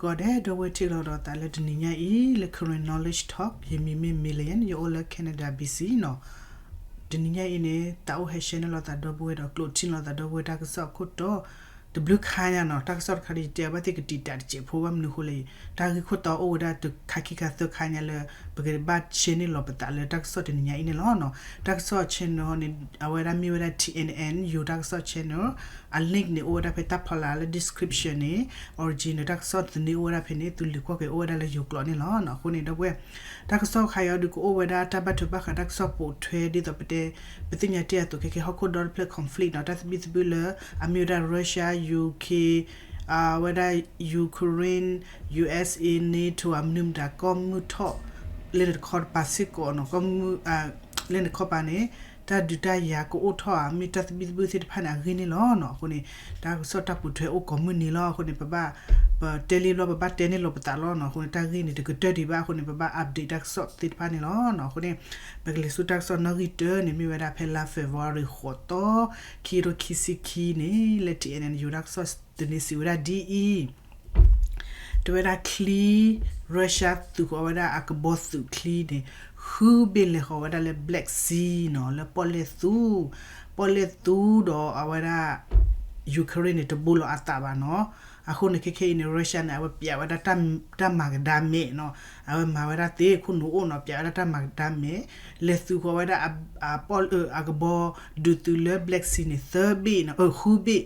ကီးဒဲး ဒီပုၢ်ဝဲၢ်ထံၣ်လိာ်သးလၢတနံၤညါအံၤ လၢ Karen Knowledge Talk ယမံၤမ့ၢ် Million ယအိၣ်လၢ Canada B C နီၤ. တနံၤညါအံၤန့ၣ် သးအိၣ်ဟဲ share န့ၢ်လိာ်သးဒီပုၢ်ဝဲၢ်ဒီး ကျိးထံၣ်လိာ်သးဒီပုၢ်ဝဲၢ်တၢ်ကစီၣ်အခိၣ်တီ တဘျုးခါညါနီၤ. တၢ်ကစီၣ်တခါဒီး ယတဲအီၤဘၣ်သ့ၣ်ကတံာ်တာ်တစဲးဖိ ဘၣ်မနုၤအဃိလဲၣ်, တၢ်ဂ့ၢ်ခိၣ်တီအိၣ်ဝဲဒၣ်တခါခံခါသၢခါညါလၢ ပကဘၣ် share န့ၢ်လိာ်ပသးလၢတၢ်ကစီၣ်တနံၤညါအံၤန့ၣ်လီၤနီၤ. တၢ်ကစီၣ် channel န့ၣ် အဝဲဒၣ်မ့ၢ်ဝဲဒၣ် T N N ယိၤတၢ်ကစီၣ် channel အ link န့ၣ် အိၣ်ဝဲဒၣ်ဖဲတၢ်ဖီလာ်လၢ description န့ၣ် original တၢ်ကစီၣ်သန့အိၣ်ဝဲဒၣ်ဖဲန့ၣ် သုလုာ်ကွၢ်က့ၤအိၣ်ဝဲဒၣ်လၢယိၤကျိာ်န့ၣ်လီၤ. အဃိန့ၣ် ဒီပုၢ်ဝဲၢ် တၢ်ကစီၣ်ခါအံၤဒုးကအိၣ်ဝဲဒၣ်တၢ်ဘၣ်ထွဲဘၣ်ဃးတၢ်ကစီၣ်ပိာ်ထွဲ ဒ်သိးပတဲ ပသ့ၣ်ညါတ့ၢ်အသိးခဲခဲ ဟီၣ်ခိၣ်ဒီတဖျၢၣ် conflict နီၤ, တၢ်သဘံၣ်သဘုၣ်လၢ အမ့ၢ်ဝဲဒၣ် Russia, U K, အဝဲဒၣ် Ukraine, U S A, NATO အမနုၤမတၤ ကီၢ်မုၢ်ထီၣ် လၢနတခီတပၤစ့ၢ်ကီးနီၤ, ကီၢ်မုၢ် လၢနခီပၤန့ၣ် တၢ်ဒုးတၢ်ယၤကအိၣ်ထီၣ်ဧါ, မ့ၢ်တၢ်သဘံၣ်သဘုၣ်သ့ၣ်တဖၣ်န့ၣ် အဂ့ၢ်န့ၣ်လီၤနီၤ. အဃိန့ၣ် တၢ်ကစီၣ်တၢ်ပိာ်ထွဲအိၣ်ကိးမုၢ်နံၤလီၤ. အဃိန့ၣ် ပဘၣ် ပတဲလံဘျီ ပဘၣ်တဲန့ၢ်လိာ်ပသးလီၤနီၤ. အဃိန့ၣ် တၢ်ဂ့ၢ်န့ၣ် တကတၢၢ်ဒံးဘၣ်. အဃိန့ၣ် ပဘၣ် update တၢ်ကစီၣ်သ့ၣ်တဖၣ်န့ၣ်လီၤနီၤ. အဃိန့ၣ် ပကလဲၤဆူတၢ်ကစီၣ်နီၣ်ဂံၢ်တၢန့ၣ် မ့ၢ်ဝဲဒၣ်ဖဲလါ February ဃိးသီ ခံကထိခံဆံခံန့ၣ် လၢ T N N ယိၤတၢ်ကစီၣ်သန့စံးဝဲဒၣ်ဒ်အံၤ တဲဝဲဒၣ်ချံ Russia သုးဃီၤဝဲဒၣ်အကဘီသုးချံန့ၣ် ဃုဘ့ၣ်လဲၤဃီၤဝဲဒၣ်လၢ Black Sea နီၤ, လၢပီၣ်လဲၣ်သူ, ပီၣ်လဲၣ်သူဒီးအဝဲဒၣ် Ukraine န့ၣ် တဘူးလီၤအသးဘၣ်နီၤ. အဃိန့ၣ် ခဲခဲအံၤန့ၣ် Russia န့ၣ် အဝဲပျးဝဲဒၣ်တၢ်မၤကဒါမဲာ်နီၤ, အဝဲမၤဝဲဒၣ်သ့ ခိၣ်နူာ်အိၣ်နီၤ, ပျးဝဲဒၣ်တၢ်မၤကဒါမဲာ်, လဲၤသုးဃီၤဝဲဒၣ် အကဘီဒုးသုးလၢ Black Sea န့ၣ် သၢဘ့ၣ်နီၤ, ဃုဘ့ၣ်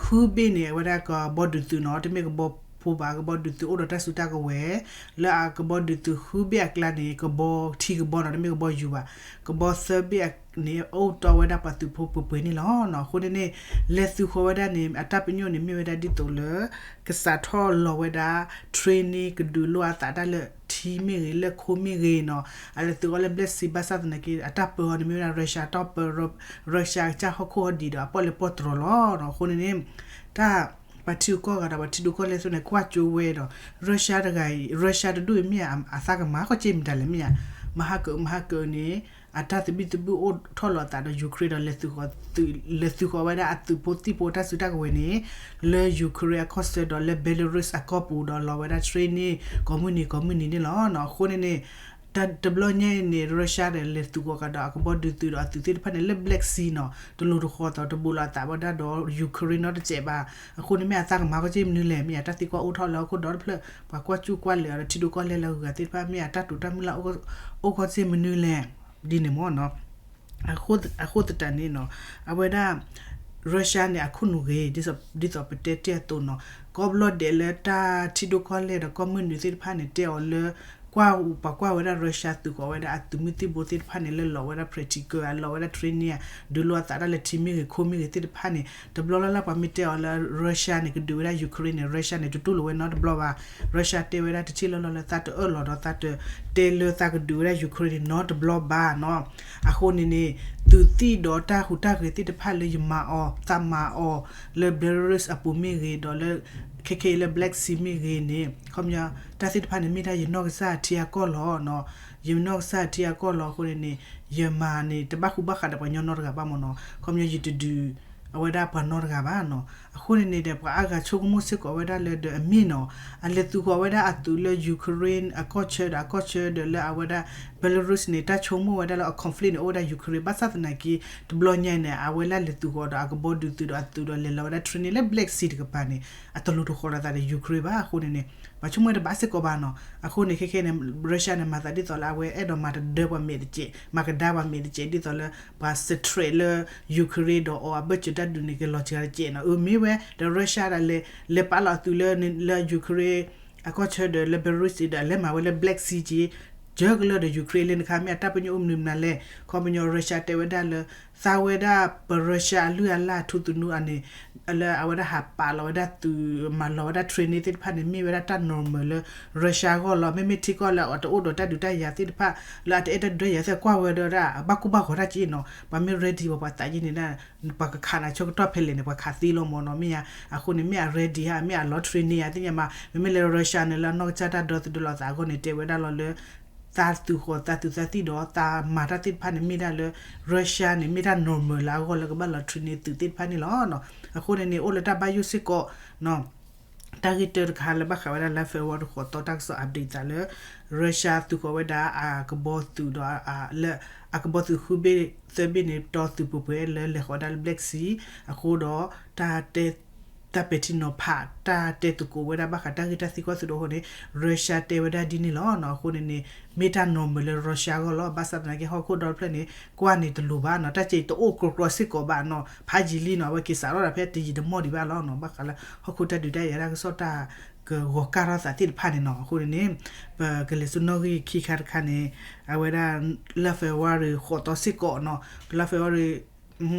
ဃုဘ့ၣ်န့ၣ် အဝဲဒၣ်ကဘီဒုးသုးနီၤ, တမ့ၢ်ကဘီဖိဘၣ်, ကဘီဒုးသုးအိၣ်ဒီးတၢ်စုတၢ်ကဝဲၤ, လၢအကဘီဒုးသုးဃုဘ့ၣ်အကျါန့ၣ် ကဘီထံကဘီနီၤ, တမ့ၢ်ကဘီယူၤဘၣ်, ကဘီသၢဘ့ၣ်န့ၣ် အိၣ်တီၢ်ဝဲဒၣ်ပှၤသုးဖိပှဲၤပှဲၤန့ၣ်လီၤ. အဃိန့ၣ်န့ၣ် လဲၤသုးဃီၤဝဲဒၣ်န့ၣ် အတၢ်ပညိၣ်န့ၣ် မ့ၢ်ဝဲဒၣ်ဒ်သိးလၢ ကစးထီၣ်လီၤဝဲဒၣ် training ကဒုးလိအသးတၢ်လၢထံမ့ၢ်ဂ့ၤ လၢခိမ့ၢ်ဂ့ၤနီၤ, အလဲၤသုးအီၤလၢ Black Sea ဘၣ်ဆၣ်သနာ်က့ အတၢ်ပၢအီၤန့ၣ် မ့ၢ်ဝဲဒၣ် Russia တၢ်ပၢ Russia ကစၢ်ဟီၣ်ခိၣ်ဟီၣ်ဒံးဒီး အပီၣ်လဲၣ်ပီၣ်တြီၤလီၤ. အဃိန့ၣ်န့ၣ် တၢ် ပှၤထံဂုၤကီၢ်ဂၤဒီး ပှၤထံဒိၣ်ကီၢ်လဲၢ်သ့ၣ်န့ၣ် ကွၢ်ကၠိဝဲဒီး Russia တဂၤအံၤ Russia တဒူၣ်အံၤမ့ၢ်အသးကမၤကီၢ်က့ၢ်မတၤလဲၣ်မ့ၢ်ဧါ, မၤဟးကၢးမၤဟးကၢးန့ၣ် အတၢ်သဘံၣ်သဘုၣ်အိၣ်ထီၣ်လီၤအသးဒီး Ukraine ဒီး လဲၤသုးဃီၤဝဲဒၣ်အသုးဖိသံၣ်ဖိတၢ်စုတၢ်ကဝဲၤန့ၣ် လၢ Ukraine အကီၢ်ဆၢဒီးလၢ Belarus အကီၢ်ပူၤဒီး လီၤဝဲဒၣ် training ကိးမုၢ်နံၤကိးမုၢ်နံၤန့ၣ်လီၤ. အဃိန့ၣ်န့ၣ် တဘျီညါအံၤန့ၣ် Russia ဒီး လဲၤသုးဃီၤကဒီးအကဘီဒုးသုးဒီးအသုးသ့ၣ်တဖၣ်န့ၣ် လၢ Black Sea နီၤ, တလိၤတဃီၤသီး တဘူးလီၤအသးဝဲဒၣ်ဒီး Ukraine နီတစဲးဘၣ်. အဃိန့ၣ်မ့ၢ်အသးကမၤကီၢ်က့ၢ်မနုၤလဲၣ်, မ့ၢ်ဧါ, တၢ်သံကွၢ်အိၣ်ထီၣ်လၢဟီၣ်ခိၣ်ဒီတဖျၢၣ် ပှၤကွၢ်ကၠိကွၢ်လဲၤအီၤဒီး ထံဒိၣ်ကီၢ်လဲၢ်လၢအဂၤသ့ၣ်တဖၣ် မ့ၢ်ဧါ, တၢ်တိာ်တၢ်မုၢ်လၢ် အိၣ်ကီၢ်က့ၢ်မနုၤလဲၣ် ဒ်န့ၣ်မ့ၢ်နီၤ. အဃိသတးန့ၣ်နီၤ အဝဲဒၣ် Russia န့ၣ် အခိၣ်နူာ်ဂ့ၤ ဒ်သိးပတဲတ့ၢ်အသိးနီၤ, ကီၢ်ဘျီၣ်ဒဲးလၢတၢ်ထံဒိၣ်ကီၢ်လဲၢ်ဒီးကီၢ်မုၢ်နုာ်သ့ၣ်တဖၣ်န့ၣ် တဲအီၤလၢ ကွၢ်ပှၤကွၢ်ဝဲဒၣ် Russia သုးဃီၤဝဲဒၣ်အသုးမုၢ်သံၣ်ဘိသ့ၣ်တဖၣ်န့ၣ် လၢလီၤဝဲဒၣ် practical အလီၤဝဲဒၣ် training ဧါ, ဒုးလိအသးဒၣ်လၢထံမ့ၢ်ဂ့ၤခိမ့ၢ်ဂ့ၤသ့ၣ်တဖၣ်န့ၣ် တဘျီလၢ်လၢ်ပှၤမ့ၢ်တဲအီၤလၢ Russia န့ၣ် ကဒုးဝဲဒၣ် Ukraine န့ၣ် Russia န့ၣ် တတူၢ်လိာ်ဝဲနီတဘျီဘၣ်. Russia တဲဝဲဒၣ်တထံၣ်လၢ်လီၢ်လၢသးတအၢၣ်လီၤဒီးသးတတဲလၢသးကဒုးဝဲဒၣ် Ukraine န့ၣ် နီတဘျီဘၣ်နီၤ. အဃိန့ၣ်န့ၣ် သုးသံၣ်ဒီးတၢ်ဟူးတၢ်ဂဲၤသ့ၣ်တဖၣ်လၢယမၤအီၤ သးမၤအီၤ လၢ Belarus အပူၤမ့ၢ်ဂ့ၤ ဒီးလၢ ခဲခဲအံၤလၢ Black Sea မ့ၢ်ဂ့ၤန့ၣ် ခီပညီ တၢ်သ့ၣ်တဖၣ်န့ၣ် မ့ၢ်ဒၣ်ယနီၢ်ကစၢ်ထံအကီၢ်လီၤနီၤ. ယနီၢ်ကစၢ်ထံအကီၢ်လီၤအဃိန့ၣ်န့ၣ် ယမၤန့ၣ် တဘၣ်ဃူဘၣ်ဃးဒီးပှၤညီနီတဂၤဘၣ်မ့ၢ်နီၤ. ခီပညီ ယတဒုး အဝဲဒၣ်ပှၤနီတဂၤဘၣ်နီၤ. အဃိန့ၣ်န့ၣ်ဒီး ပှၤအါဂၤဆိကမိၣ်စ့ၢ်ကီးဝဲဒၣ်လၢဒီးအမ့ၢ်နီၤ အလဲၤသုးဃီၤဝဲဒၣ်အသုးလၢ Ukraine အကီၢ်ဆၢဒီးအကီၢ်ဆၢဒီးလၢအဝဲဒၣ် Belarus န့ၣ် တၢ်ဆိကမိၣ်ဝဲဒၣ်လၢအ conflict န့ၣ် အိၣ်ဝဲဒၣ် Ukraine ဘၣ်ဆၣ်သနာ်က့ တဘျီညါအံၤန့ၣ် အဝဲလၢလဲၤသုးဃီၤဒီးအကဘီဒုးသုးဒီးအသုးဒီးလဲၤလီၤဝဲဒၣ် training လၢ Black Sea တကပၤန့ၣ် အတလိၤတဃီၤလိာ်သးဒီး Ukraine ဘၣ်. အဃိန့ၣ်န့ၣ် ပှၤဆိကမိၣ်ဝဲတဘၣ်စ့ၢ်ကီးဘၣ်နီၤ. အဃိန့ၣ် ခဲခဲန့ၣ် Russia န့ၣ် မၤသးဒ်သိးလၢအဝဲအဲၣ်ဒိးမၤတဒၢပှၤမဲာ်တကဲး မၤကဒါပှၤမဲာ်တကဲး ဒ်သိးလၢ ပှၤ stress လၢ Ukraine ဒီးအီၤအဘၢၣ်စၢၤတၢ်ဒုးန့ၣ် ကလီၤစှၤတကဲးနီၤ. အမ့ၢ်ဝဲဒီး Russia ဒီး လဲၤပာ်လီၤအသုးလၢ လၢ Ukraine အကီၢ်ဆၢဒီးလၢ Belarus ဒီး လဲၤမၤဝဲလၢ Black Sea က့ ကၢကလၢဒီး Ukraine လၢနခါ မ့ၢ်အတၢ်ပညိၣ်အိၣ်မနုၤမနုၤလဲၣ်. ခီပညီ Russia တဲဝဲဒၣ်လၢ သးဝဲဒၣ်ပ Russia အလုၢ်အလၢ်ထူသနူအန့ၣ် လၢအဝဲဒၣ်ဟးပာ်လီၤဝဲဒၣ်သုး မၤလီၤဝဲဒၣ် training သ့ၣ်တဖၣ်န့ၣ် မ့ၢ်ဝဲဒၣ်တၢ် normal လၢ Russia အဂီၢ်လီၤ. မ့မ့ၢ်ထံကီၢ်လၢအတအိၣ်ဒီးတၢ်ဒုးတၢ်ယၤသ့ၣ်တဖၣ် လၢအတအဲၣ်တၢ်ဒုးတၢ်ယၤသ့ၣ် ကွၢ်ဝဲဒၣ် ဘၣ်ကူဘၣ်ဂီၤတၢ်က့နီၤ. ပှၤမ့ၢ် ready ပှၤ ပှၤသးယံၤန့ၣ် ပှၤကခးနၤဆၢကတီၢ်ဖဲလဲၣ်န့ၣ် ပှၤခးသ့လီၤမ့ၢ်နီၤ မ့ၢ်ဧါ. အဃိန့ၣ် မ့ၢ်အ ready ဧါ မ့ၢ်အလီၤ training ဧါ သ့ၣ်ညါမး. မ့မ့ၢ်လၢ Russia န့ၣ် လၢအနီၢ်ကစၢ်တၢ်ဒီသဒၢလီၤသးအဂီၢ်န့ၣ် တဲဝဲဒၣ်လီၤလၢ သးသုးဃီၤသးသုးသးသံၣ်ဒီး သးမၤတၢ်သ့ၣ်တဖၣ်န့ၣ် မ့ၢ်ဒၣ်လၢ Russia န့ၣ် မ့ၢ်တၢ် normal လၢအဂီၢ်လၢကဘၣ်လီၤ training သုးသ့ၣ်တဖၣ်န့ၣ်လီၤ. အဃိန့ၣ်န့ၣ် အိၣ်လၢတၢ်ဘၣ်ယိၣ်စ့ၢ်ကီး တၢ်ဂ့ၢ်တၢတခါလၢဘၣ်ဃးဝဲဒၣ် Lavrov တဃိးသီတၢ်ကစီၣ် update သးလၢ Russia သုးဃီၤဝဲဒၣ်အကဘီသုးဒီး လၢအကဘီသုးဃုဘ့ၣ်သၢဘ့ၣ်န့ၣ် တီသုးပှဲၤပှဲၤလၢလဲၤဃီၤဝဲဒၣ်လၢ Black Sea အဃိဒီး တၢ်တဲ တၢ်ပဲာ်ထံနီၤဖး တၢ်တဲသကိးဝဲဒၣ်ဘၣ်ဃးတၢ်ဂ့ၢ်တၢ်သံကွၢ်သုးဒီးအဃိန့ၣ် Russia တဲဝဲဒၣ်ဒ်န့ၣ်လီၤနီၤ. အဃိန့ၣ်န့ၣ် မ့ၢ်တၢ် normal လၢ Russia အဂီၢ်လီၤ. ဘၣ်ဆၣ်သနာ်က့ ဟီၣ်ခိၣ်ဒီဖျၢၣ်န့ၣ် ကွၢ်န့ၣ်တလိၤဘၣ်နီၤ, တၢ်စ့တအိၣ်ကြီကြီစ့ၢ်ကီးဘၣ်နီၤ, ဖးယံာ်လံနီၤ, အဝဲက့ၤစးထီၣ်ဒၣ်ဖဲတယံာ်တမီၢ်ဒံးဘၣ်လီၤနီၤ. ဘၣ်ဃးလၢဟီၣ်ခိၣ်တၢ်ဒုးတၢ်ယၤတၢ်ကစီၣ်တၢ်ကဂီၤကၢ်ထီၣ်သးသ့ၣ်တဖၣ်န့ၣ်နီၤ. အဃိန့ၣ်န့ၣ် ပကလဲၤဆူနီၣ်ဂံၢ်ခံခါတခါန့ၣ် အဝဲဒၣ် လါ February ဃိးသီစ့ၢ်ကီးနီၤ, လါ February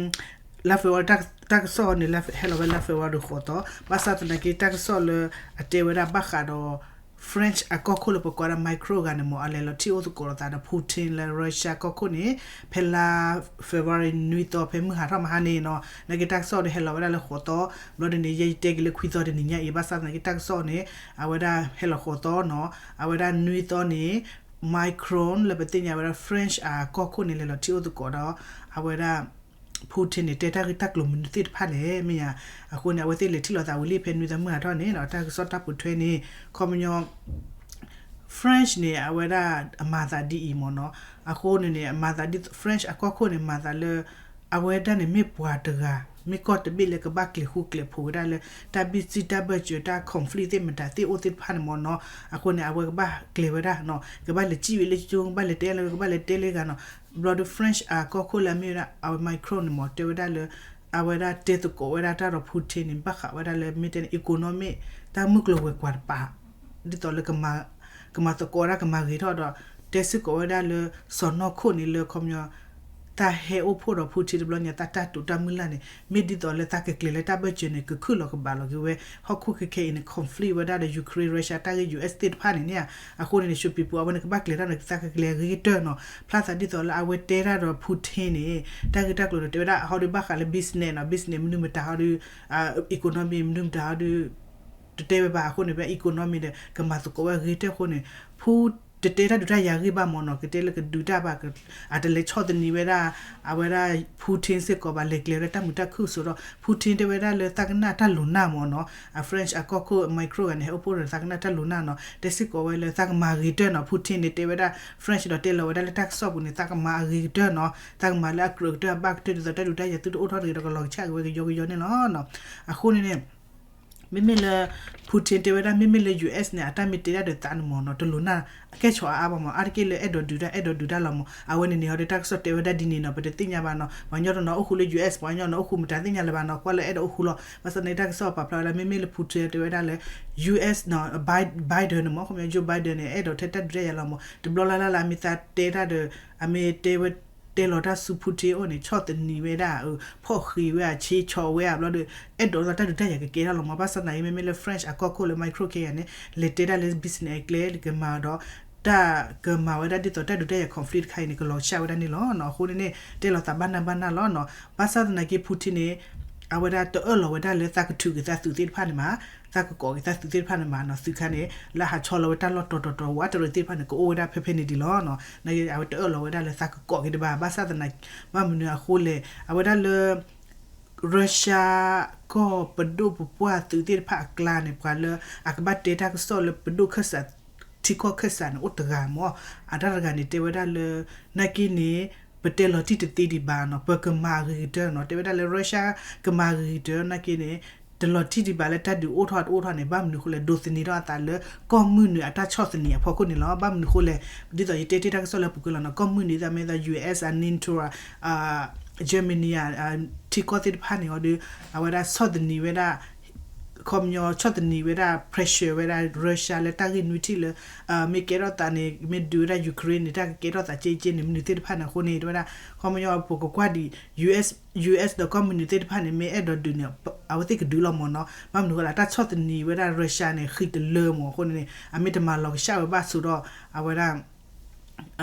လါ February တၢ်ကစီၣ်န့ၣ် ဟဲလီၤဝဲလါ February ဃိးသီ, ဘၣ်ဆၣ်သနာ်က့ တၢ်ကစီၣ်လၢအတဲဝဲဒၣ်ဘၣ်ဃးဒီး French အကီၢ်ခိၣ်လၢပကိးဝဲဒၣ် Macron တဂၤန့ၣ်မ့ၢ် အလဲၤလီၤထံၣ်အိၣ်သကိးလိာ်သးဒီး Putin လၢ Russia ကီၢ်ခိၣ်န့ၣ် ဖဲလါ February နွံသီ ဖဲမုၢ်ဟးထီၣ်မဟါန့ၣ်နီၤ. နာ်က့တၢ်ကစီၣ်န့ၣ် ဟဲလီၤဝဲဒၣ်လၢဃိးသီ, ဘျီဒ်န့ၣ် ယဲယတဲက့ၤလၢခွံသီတနံၤညါအံၤ, ဘၣ်ဆၣ်သနာ်က့ တၢ်ကစီၣ်န့ၣ် အဝဲဒၣ်ဟဲလီၤဃိးသီနီၤ, အဝဲဒၣ်နွံသီန့ၣ် Macron လၢပသ့ၣ်ညါဝဲဒၣ် French အကီၢ်ခိၣ်န့ၣ် လဲၤလီၤထံၣ်အိၣ်သကိးဒီး အဝဲဒၣ် Putin န့ၣ် တဲတၢ်ဂ့ၢ်တၢ်ကျိၤမနုၤသ့ၣ်တဖၣ်လဲၣ် မ့ၢ်ဧါ. အဃိန့ၣ် အဝဲသ့ၣ်လဲၤထံၣ်လိာ်သးဝံၤလံ ဖဲနွံသီမုၢ်ဟးထီၣ်န့ၣ်ဒီး တၢ်ကစီၣ်တၢ်ပိာ်ထွဲန့ၣ် ခီပညီ French န့ၣ် အဝဲဒၣ်အမၤသးဒ်အံၤမ့ၢ်နီၤ. အဃိန့ၣ်န့ၣ် အမၤသးဒ် French အကီၢ်ခိၣ်န့ၣ် မၤသးလၢ အဝဲဒၣ်န့ၣ်မ့ၢ်ပှၤတဂၤ မ့ၢ်ကီၢ်တဘ့ၣ်လၢကဘၣ်ကျဲၤဃူကျဲၤဖိးဝဲဒၣ်လၢ တၢ်ဘံၣ်စံၣ်တၢ်ဘၢၣ်စၢၤ တၢ် conflict သ့ၣ်မတၤသ့ၣ်အိၣ်သ့ၣ်တဖၣ်န့ၣ်မ့ၢ်နီၤ. အဃိန့ၣ် အဝဲကဘၣ်ကျဲၤဝဲဒၣ်နီၤ, ကဘၣ်လဲၤစံၣ်ဝဲလၢကၠိ ကဘၣ်လဲၤတဲလၢ ကဘၣ်လဲၤတဲလၢဂၤနီၤ. ဘျီဒီး French အကီၢ်ခိၣ်လၢအမ့ၢ်ဝဲဒၣ် အဝဲ Macron န့ၣ်မ့ၢ် တဲဝဲဒၣ်လၢ အဝဲဒၣ်တဲသကိးဝဲဒၣ်တၢ်ဒီး Putin န့ၣ် ဘၣ်ဃးဝဲဒၣ်လၢ မ့ၢ်တဲန့ၣ် economic တၢ်မုၢ်ကျိၤဝဲၤကွာ်တပၤ ဒ်သိးလၢ ကမၤသကိးဝဲဒၣ်ကမၤဂ့ၤထီၣ်ဒီး တဲစ့ၢ်ကီးဝဲဒၣ်လၢ စီၤနီၢ်ခိၣ်န့ၣ်လၢခီပညီ တၢ်ဟဲအိၣ်ဖှိၣ်ဒီး Putin တဘျီညါ တၢ်တၢ်တိာ်တၢ်မုၢ်လၢ်န့ၣ် မ့ၢ်ဒ်သိးလၢတၢ်ကကျဲၤလၢတၢ်ဘၢၣ်စၢၤန့ၣ် ကခုၣ်လီၤကဘၣ်လီၤက့ၤဝဲ ဟီၣ်ခိၣ်ခဲခဲအံၤန့ၣ် conflict ဝဲဒၣ်ဒီး Ukraine Russia တၢ်ဂ့ၢ် US သ့ၣ်တဖၣ်န့ၣ်န့ၣ်ဧါ. အဃိန့ၣ်န့ၣ် ရှုံပံၤပူၤ အဝဲန့ၣ်ကဘၣ်ကျဲၤတၢ်န့ၣ် သးကကျဲၤအဂ့ၤကတၢၢ်နီၤ. ဖျါသးဒ်သိးလၢအဝဲတဲတၢ်ဒီး Putin န့ၣ် တၢ်ဂ့ၢ်တၢ်ကျိၤဒီးတဲဝဲဒၣ် ဟီဒုးဘၣ်ဃးလၢ business နီၤ, business မနုၤမတၤဟီဒုး economy မနုၤမတၤဟီဒုး တတဲဝဲဘၣ်. အဃိန့ၣ် ဖဲ economy ဒီး ကမၤသကိးဝဲအဂ့ၤကတၢၢ်အဃိန့ၣ် ဖူတတဲတၢ်ဒုးတၢ်ယၤဂ့ၢ်ဘၣ်မ့ၢ်နီၤ, ကတဲလၢကဒုးတၢ်ဘၣ်, အတလဲၤဆီၣ်သနံးဝဲဒၣ် အဝဲဒၣ် Putin စ့ၢ်ကီးဘၣ်, လဲၤကျဲၤဝဲဒၣ်တၢ်မုာ်တၢ်ခုၣ်စိးဒီး Putin တဲဝဲဒၣ်လၢသးကနၣ်တၢ်လိၤနၢ်မ့ၢ်နီၤ, အ French အကီၢ်ခိၣ် Macron ဂၤန့ၣ် ဟဲအိၣ်ဖှိၣ်ဒီးသးကနၣ်တၢ်လိၤနၢ်နီၤ, တဲစ့ၢ်ကီးဝဲလၢသးကမၤဂ့ၤကတၢၢ်နီၤ. Putin န့ၣ် တဲဝဲဒၣ် French ဒီးတဲလီၤဝဲဒၣ်လၢတၢ်ကစီၣ်ပူၤန့ၣ် သးကမၤအဂ့ၤကတၢၢ်နီၤ, သးကမၤလၢအကြၢးကတၢၢ်အဘၣ်ကတၢၢ် ဒ်သိးတၢ်ဒုးတၢ်ယၤသုတအိၣ်ထီၣ်တဂ့ၤဒီး ကလီၤကဆှၣ်က့ၤဝဲကယီကယီန့ၣ်လီၤ. အဃိန့ၣ်န့ၣ် မ့မ့ၢ်လၢ Putin တဲဝဲဒၣ် မ့မ့ၢ်လၢ US န့ၣ် အတၢ်မ့ၢ်တဲဒၣ်ဒီးသးန့ၣ်မ့ၢ်နီၤ တလိၤနၢ် အကဲၣ်ဆိးအါအါဘၣ်မ့ၢ် အါတက့ၢ်လၢအဲၣ်ဒိးဒုးတၢ် အဲၣ်ဒိးဒုးတၢ်လီၤမ့ၢ်. အဝဲန့ၣ်န့ၣ် ဟီဒုးတၢ်ကစီၣ်တဲဝဲဒၣ်ဒ်န့ၣ်နီၤ ပတသ့ၣ်ညါဘၣ်နီၤ. ပှၤကညီတနီၤအိၣ်ဃူလၢ US ပှၤကညီတနီၤအိၣ်ဃူမတၤသ့ၣ်ညါလၢၤဘၣ်နီၤ ကွၢ်လၢအဲၣ်ဒိးအိၣ်ဃူလီၤ. ဘၣ်ဆၣ်န့ၣ် တၢ်ကစီၣ်ပာ်ဖျါဝဲဒၣ် မ့မ့ၢ်လၢ Putin တဲဝဲဒၣ်လၢ US နီၤ Bi- Biden န့ၣ်မ့ၢ် ခီပညီ Joe Biden န့ၣ် အဲၣ်ဒိးထဲတၢ်ဒုးတၢ်ယၤလီၤမ့ၢ် တဘျီလၢ်လၢ်လၢ် အမ့ၢ်သးတဲတၢ်ဒီး အမ့ၢ်တဲဝဲ တဲလီၤတၢ်ဆူ Putin အအိၣ်န့ၣ် ဆီၣ်သနံးဝဲဒၣ် ဖီၣ်ဃံးဝဲဧါ ဆ့ဆီးဝဲဧါ ဘျီဒီး အဲၣ်ဒိးလီၤတၢ်ဒုးတၢ်ယၤကကဲထီၣ်လီၤမ့ၢ်. ဘၣ်ဆၣ်သနာ်က့ မ့မ့ၢ်လၢ French အကီၢ်ခိၣ်လၢ Macron ခဲအံၤန့ၣ် လဲၤတဲဒၣ်လၢ business အကျဲကမၤဒီး တၢ်ကမၤဝဲဒၣ်ဒ်သိးတၢ်ဒုးတၢ်ယၤ conflict တခါအံၤန့ၣ် ကလီၤကဆှၣ်ဝဲဒၣ်န့ၣ်လီၤ. အဃိန့ၣ်န့ၣ် တဲလီၤသးဘၣ်နၢ်ဘၣ်နၢ်လီၤနီၤ. ဘၣ်ဆၣ်သနာ်က့ Putin န့ၣ် အဝဲဒၣ်တအၢၣ်လီၤဝဲဒၣ်လၢသးကထုးက့ၤသးသုးသ့ၣ်တဖၣ်န့ၣ်မး သးကကိးက့ၤသးသုးသ့ၣ်တဖၣ်န့ၣ်မးနီၤ. သုးခါန့ၣ် လၢဟးဆီလီၤဝဲတၢ်လီၢ်တီၤတီၤတီၤ ဝးတရံးသ့ၣ်တဖၣ်န့ၣ် ကအိၣ်ဝဲဒၣ်ဖဲဖဲန့ၣ်ဒံးလီၤနီၤ. နာ်က့ အဝဲတအၢၣ်လီၤဝဲဒၣ်လၢသးကကိးက့ၤတဘၣ်. ဘၣ်ဆၣ်သနာ်က့ ဘၣ်မနုၤအဃိလဲၣ် အဝဲဒၣ်လၢ Russia ကီၢ်ပဒိၣ်ပပှၢ်သုးသ့ၣ်တဖၣ်အကျါန့ၣ် ပှၤလၢအကဘၣ်တဲတၢ်ကစီၣ်လၢပဒိၣ်ခၢၣ်စး ထံကီၢ်ခၢၣ်စးန့ၣ် အိၣ်တဂၤမ့ၢ် အတၢ်တဂၤန့ၣ် တဲဝဲဒၣ်လၢ နာ်က့န့ၣ် ပတဲလီၤတံၢ်တသ့ဒံးဘၣ်နီၤ ပကမၤအဂ့ၤကတၢၢ်နီၤ. တဲဝဲဒၣ်လၢ Russia ကမၤအဂ့ၤကတၢၢ် နာ်က့န့ၣ် တလီၤတံၢ်ဒံးဘၣ်လၢတၢ်ဒုးအိၣ်ထီၣ်တအိၣ်ထီၣ်န့ၣ် ဘၣ်မနုၤအဃိလဲၣ် ဒိးသန့ၤထီၣ်အသးလၢ ကီၢ်မုၢ်နုာ်အတၢ်ဆီၣ်သနံးအဖီခိၣ်န့ၣ်လီၤ. ဘၣ်မနုၤအဃိလဲၣ် ဒ်သိးယတဲတ့ၢ်တၢ်ကစီၣ်လၢပူၤကွံာ်လီၤနီၤ ကီၢ်မုၢ်နုာ်သးမ့ၢ်သး US အ NATO အ Germany အ ထံကီၢ်သ့ၣ်တဖၣ်န့ၣ်အီၤဒီး အဝဲဒၣ်ဆီၣ်သနံးဝဲဒၣ် ခီပညီဆီၣ်သနံးဝဲဒၣ် pressure ဝဲဒၣ် Russia လၢတၢ်ဂ့ၢ်နွံထံၣ်လၢ မ့ၢ်ကဲထီၣ်သးန့ၣ် မ့ၢ်ဒုးဝဲဒၣ် Ukraine န့ၣ် တၢ်ကကဲထီၣ်သးက့က့န့ၣ် မနုၤသ့ၣ်တဖၣ်န့ၣ်အဃိန့ၣ် တဲဝဲဒၣ် ခီပညီပကကွၢ်ဒံး US US ဒီးကီၢ်မုၢ်နုာ်သ့ၣ်တဖၣ်န့ၣ် မ့ၢ်အဲၣ်ဒိးဒုးန့ၣ် အဝဲသ့ၣ်ကဒုးလီၤမ့ၢ်နီၤ. ဘၣ်မနုၤအဃိလဲၣ် တၢ်ဆီၣ်သနံးဝဲဒၣ် Russia န့ၣ် ဃံးတလၢမ့ၢ်အဃိန့ၣ် အမ့ၢ်တမၤလီၤကဆှၣ်ဝဲဘၣ်ဆိဒီး အဝဲဒၣ်